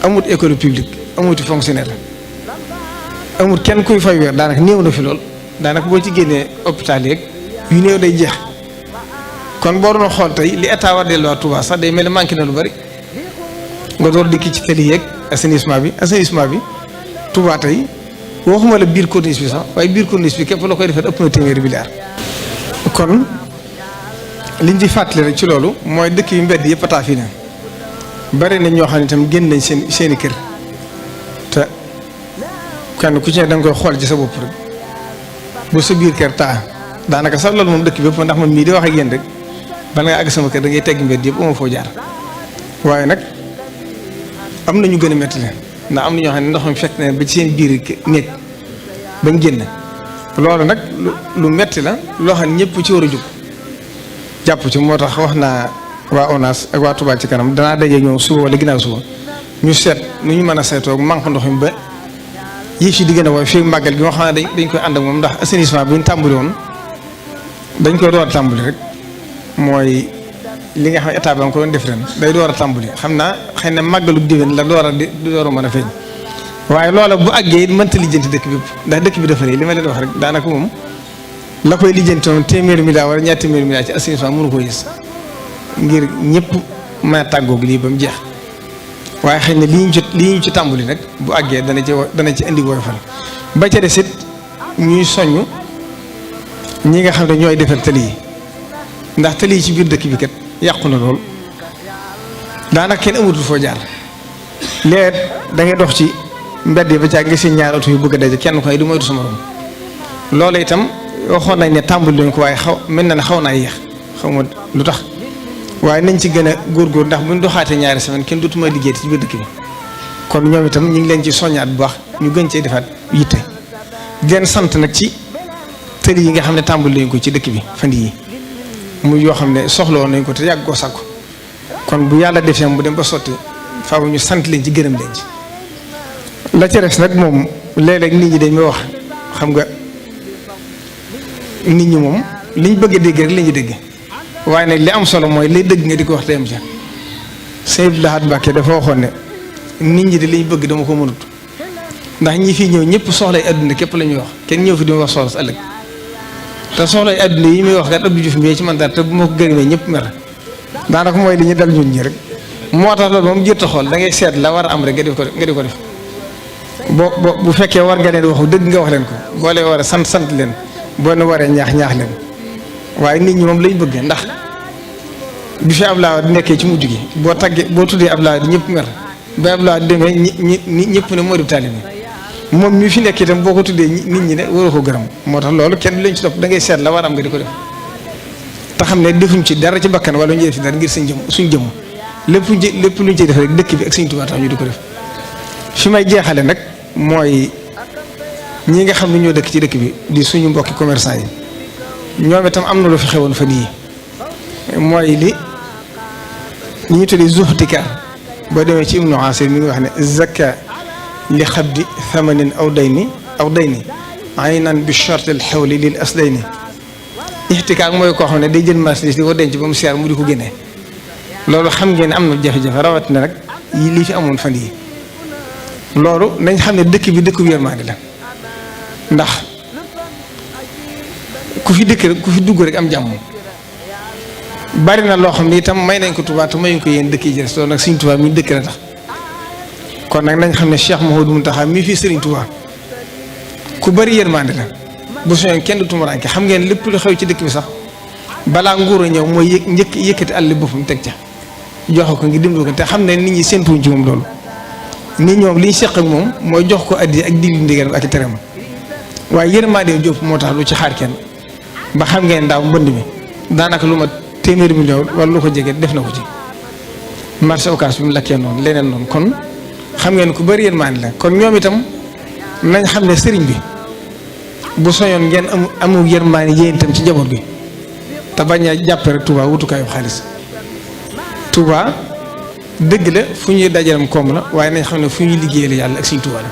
amut école publique amuti fonctionnaire amut kenn kuy fay weer daanaka néew na fi lool daanaka boo ci génnee hôpital yeeg yu néew day jeex kon boo doon xool tey li état war delluwaat Touba sax day mel ne manqué na lu bari nga door dikki ci tali yeeg assainissement bi Touba tey waxuma la biir corniche bi sax waaye biir corniche bi képp la koy defee ëpp na téeméeri milliard kon liñ ci fàttali rek ci loolu mooy dëkk yu mbedd yëpp ataa fii ne bari nañ ñoo xam ne itam génn nañ seeni kër te kenn ku ci ne da nga koy xool ci sa bopp rek ba sa biir kër taa daanaka sax loolu moom dëkk bi yëpp ndax man mii di wax ak yéen rek bala nga àgg sama kër da ngay tegg mbedd yëpp uma foo jaar waaye nag am na ñu gën a métti leen ndax am na ñoo xam ne ndox mi fekk na ba ci seen biir néeg bañ génn loolu nag lu metti la loo xam ne ñëpp ci war a jóg jàpp ci moo tax wax naa waa ONAS ak waa Touba ci kanam danaa daje ñoom suba wala ginnaaw suba ñu seet nu ñu mën a saytoo manque ndox mi ba yëf yi di gën a woy fii màggal gi nga xam ne dañ koy ànd ak moom ndax assainissement bi ñu tàmbali woon dañ koy door a tàmbali rek mooy li nga xam ne état ba nga ko doon def ren day door a tàmbali xam naa xëy na màggalu déwén la door a mën a feeñ waaye loola bu àggee it mënta lijjanti dëkk bi ndax dëkk bi dafa rëy li ma leen wax rek daanaka moom la koy lijjanti moom téeméeri milliard wala ñaar téeméeri milliard ci assainissement mënu ko gis ngir ñëpp mën a tàggoog lii ba mu jeex waaye xëy na li ñu ci tàmbali nag bu àggee dana ci indi woyofal ba ca des it ñuy soññ ñi nga xam ne ñooy defar tali yi ndax tali yi ci biir dëkk bi kat yàqu na lool daanaka kenn amatul foo jaar léegi da ngay dox ci mbedd yi ba ca nga seen ñaari oto yu bëgg a daje kenn ko ay du moytu sama morom loolu itam waxoon nañ ne tàmbali leen ko waaye mel na ne xaw naa yéex xaw ma lu tax waaye nañ ci gën a góorgóor ndax buñ doxaatee ñaari semaine kenn dootuma liggéey ci biir dëkk bi kon ñoom itam ñu ngi leen ci soññaat bu baax ñu gën cee defaat yitte di leen sant nag ci tëli yi nga xam ne tàmbali leen ko ci dëkk bi fan yii muy yoo xam ne soxla woon nañ ko te yàgg koo sàkku kon bu yàlla defee mu dem ba sotti faaw ñu sant leen ci gërëm leen ci la ca des nag moom léeg-léeg nit ñi dañ may wax xam nga nit ñi moom liñ bëgg a dégg rek la ñuy dégg waaye nag li am solo mooy lay dëgg nga di ko wax te am ca Sëñ Abdou Lahad Mbacké dafa waxoon ne nit ñi de liñ bëgg dama ko mënut ndax ñi fii ñëw ñëpp soxlay adduna képp la ñuy wax kenn ñëw fi di ma wax soxla si ëllëg te soxlay adduna yi muy wax kat Abdou Diouf mii ci man dara te bu ma ko gërëmee ñëpp mer daanaka mooy li ñu dal ñun ñi rek moo tax loolu moom jërta xool da ngay seet la war a am rek nga di ko def bu fekkee war nga leen waxu dëgg nga wax leen ko boo leen war a sant leen boo ne waree ñaax leen waaye nit ñi moom lañ bëgg ndax bi fi Abdoulaye di nekkee ci mujj gi boo tuddee Abdoulaye di ñëpp mer ba Abdoulaye di demee ñëpp ne moo di taalibe moom mi fi nekk itam boo ko tuddee nit ñi ne waroo ko gërëm moo tax loolu kenn du leen ci topp da ngay seet la war a am nga di ko def te xam ne defuñ ci dara ci bakkan wala ñu def ci dara ngir suñ jëm lépp luñ ciy def rek dëkk bi ak Sëñ Tuubaa tax ñu di ko def fi may jeexale nag mooy ñi nga xam ne ñoo dëkk ci dëkk bi di suñu mbokki commerçant yi ñoom itam am na lu fi xewoon fan yii mooy li ñu tuddee zuxtikaar boo demee ci Ibnu Asir mi ngi wax ne zakka li xabdi thamanin aw dayni aynan bi shart al xawli lil asdayni ixtikaar mooy koo xam ne day jël marchandise di ko denc ba mu seer mu di ko génnee loolu xam ngeen ne am na jafe-jafe rawatina nag yi lii fi amoon fan yii loolu nañ xam ne dëkk bi dëkk bu yërmande la ndax ku fi dëkk rek ku fi dugg rek am jàmm bari na loo xam ne itam may nañ ko Touba te mayuñ ko yéen dëkk yi jëres loolu nag Sëriñ Touba mi dëkk la tax kon nag nañ xam ne Cheikh Mouhamadou Mountakha mi fii Sëriñ Touba ku bari yërmande la bu soñoon kenn du tumuraanke xam ngeen lépp lu xew ci dëkk bi sax balaa nguur a ñëw mooy yëkkati àll boppam teg ca joxe ko ngir dimbali ko te xam ne nit ñi séentuwuñ ci moom loolu nit ñoom li ñu seq ak moom mooy jox ko addi ak digli ndigal ak i teram waaye yërmande jóp moo tax lu ci xaar kenn ba xam ngeen daaw mbënd mi daanaka lu ma téeméeri million wala lu ko jege def na ko ci marché Ocass bi mu lakkee noonu leneen noonu kon xam ngeen ku bari yërmande la kon ñoom itam nañ xam ne sëriñ bi bu soñoon ngeen amu yërmande yéen itam ci njaboot gi te bañ a jàppe rek Touba wutukaayu xaalis Touba dëgg la fu ñuy dajaram koom la waaye nañ xam ne fu ñuy liggéeyal yàlla ak Sëriñ Touba la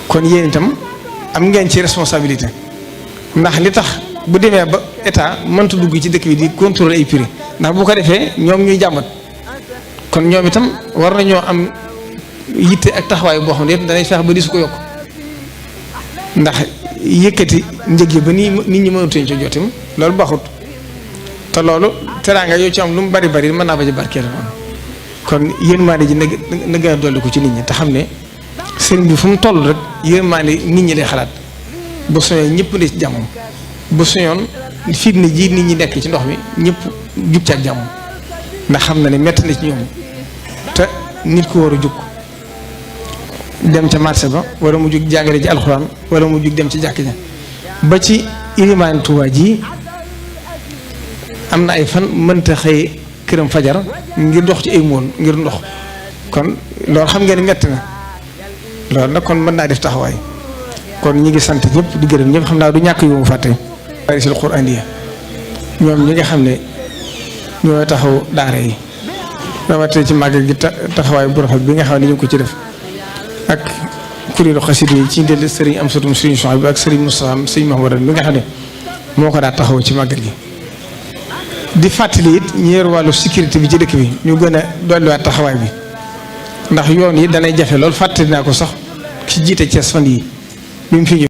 kon yéen itam am ngeen ci responsabilité ndax li tax bu demee ba état mënta dugg ci dëkk bi di contrôler ay prix ndax bu ko defee ñoom ñuy jàmbat kon ñoom itam war nañoo am yitte ak taxawaay boo xam ne danay feex ba di su ko yokk ndax yëkkati njëg yi ba nii nit ñi mënatuñ ci jotim loolu baaxut te loolu teraanga yoo ci am lu mu bari bari mën naa ba ci barkeel noonu kon yërmande ji na gën a dolli ko ci nit ñi te xam ne sëriñ bi fu mu toll rek yërmande nit ñi lay xalaat bu soñoon ñëpp ne ci jàmm bu soñoon fitna ji nit ñi nekk ci ndox mi ñëpp jug ci ak jàmm ndax xam na ne metti na ci ñoom te nit ku war a jug dem ca marché ba wala mu jug jàngale ji alxuraan wala mu jug dem ci jàkk ja ba ci ilimaan Tuubaa ji am na ay fan mënta xëy këram fajar ngir dox ci ay mool ngir ndox kon loolu xam ngeen metti na loolu nag kon mën naa def taxawaay kon ñi ngi sant ñëpp di gërëm ñëpp xam naa du ñàkk yu mu fàtte barisul quraaniya ñoom ñi nga xam ne ñooy taxaw daara yi rawatina ci màggal gi taxawaay bu rafet bi nga xam ne ñu ngi ko ci def ak kuréelu xasida yi ci ndel sëriñ am satum sëriñ Soxna bi ak sëriñ Moustapha sëriñ Mahmoud mi nga xam ne moo ko daa taxaw ci màggal gi di fàttali it ñu yor wàllu sécurité bi ci dëkk bi ñu gën a dolliwaat taxawaay bi ndax yoon yi danay jafe lool fàttali naa ko sax ki jiite Thiès fan yi bi mu fi ñëw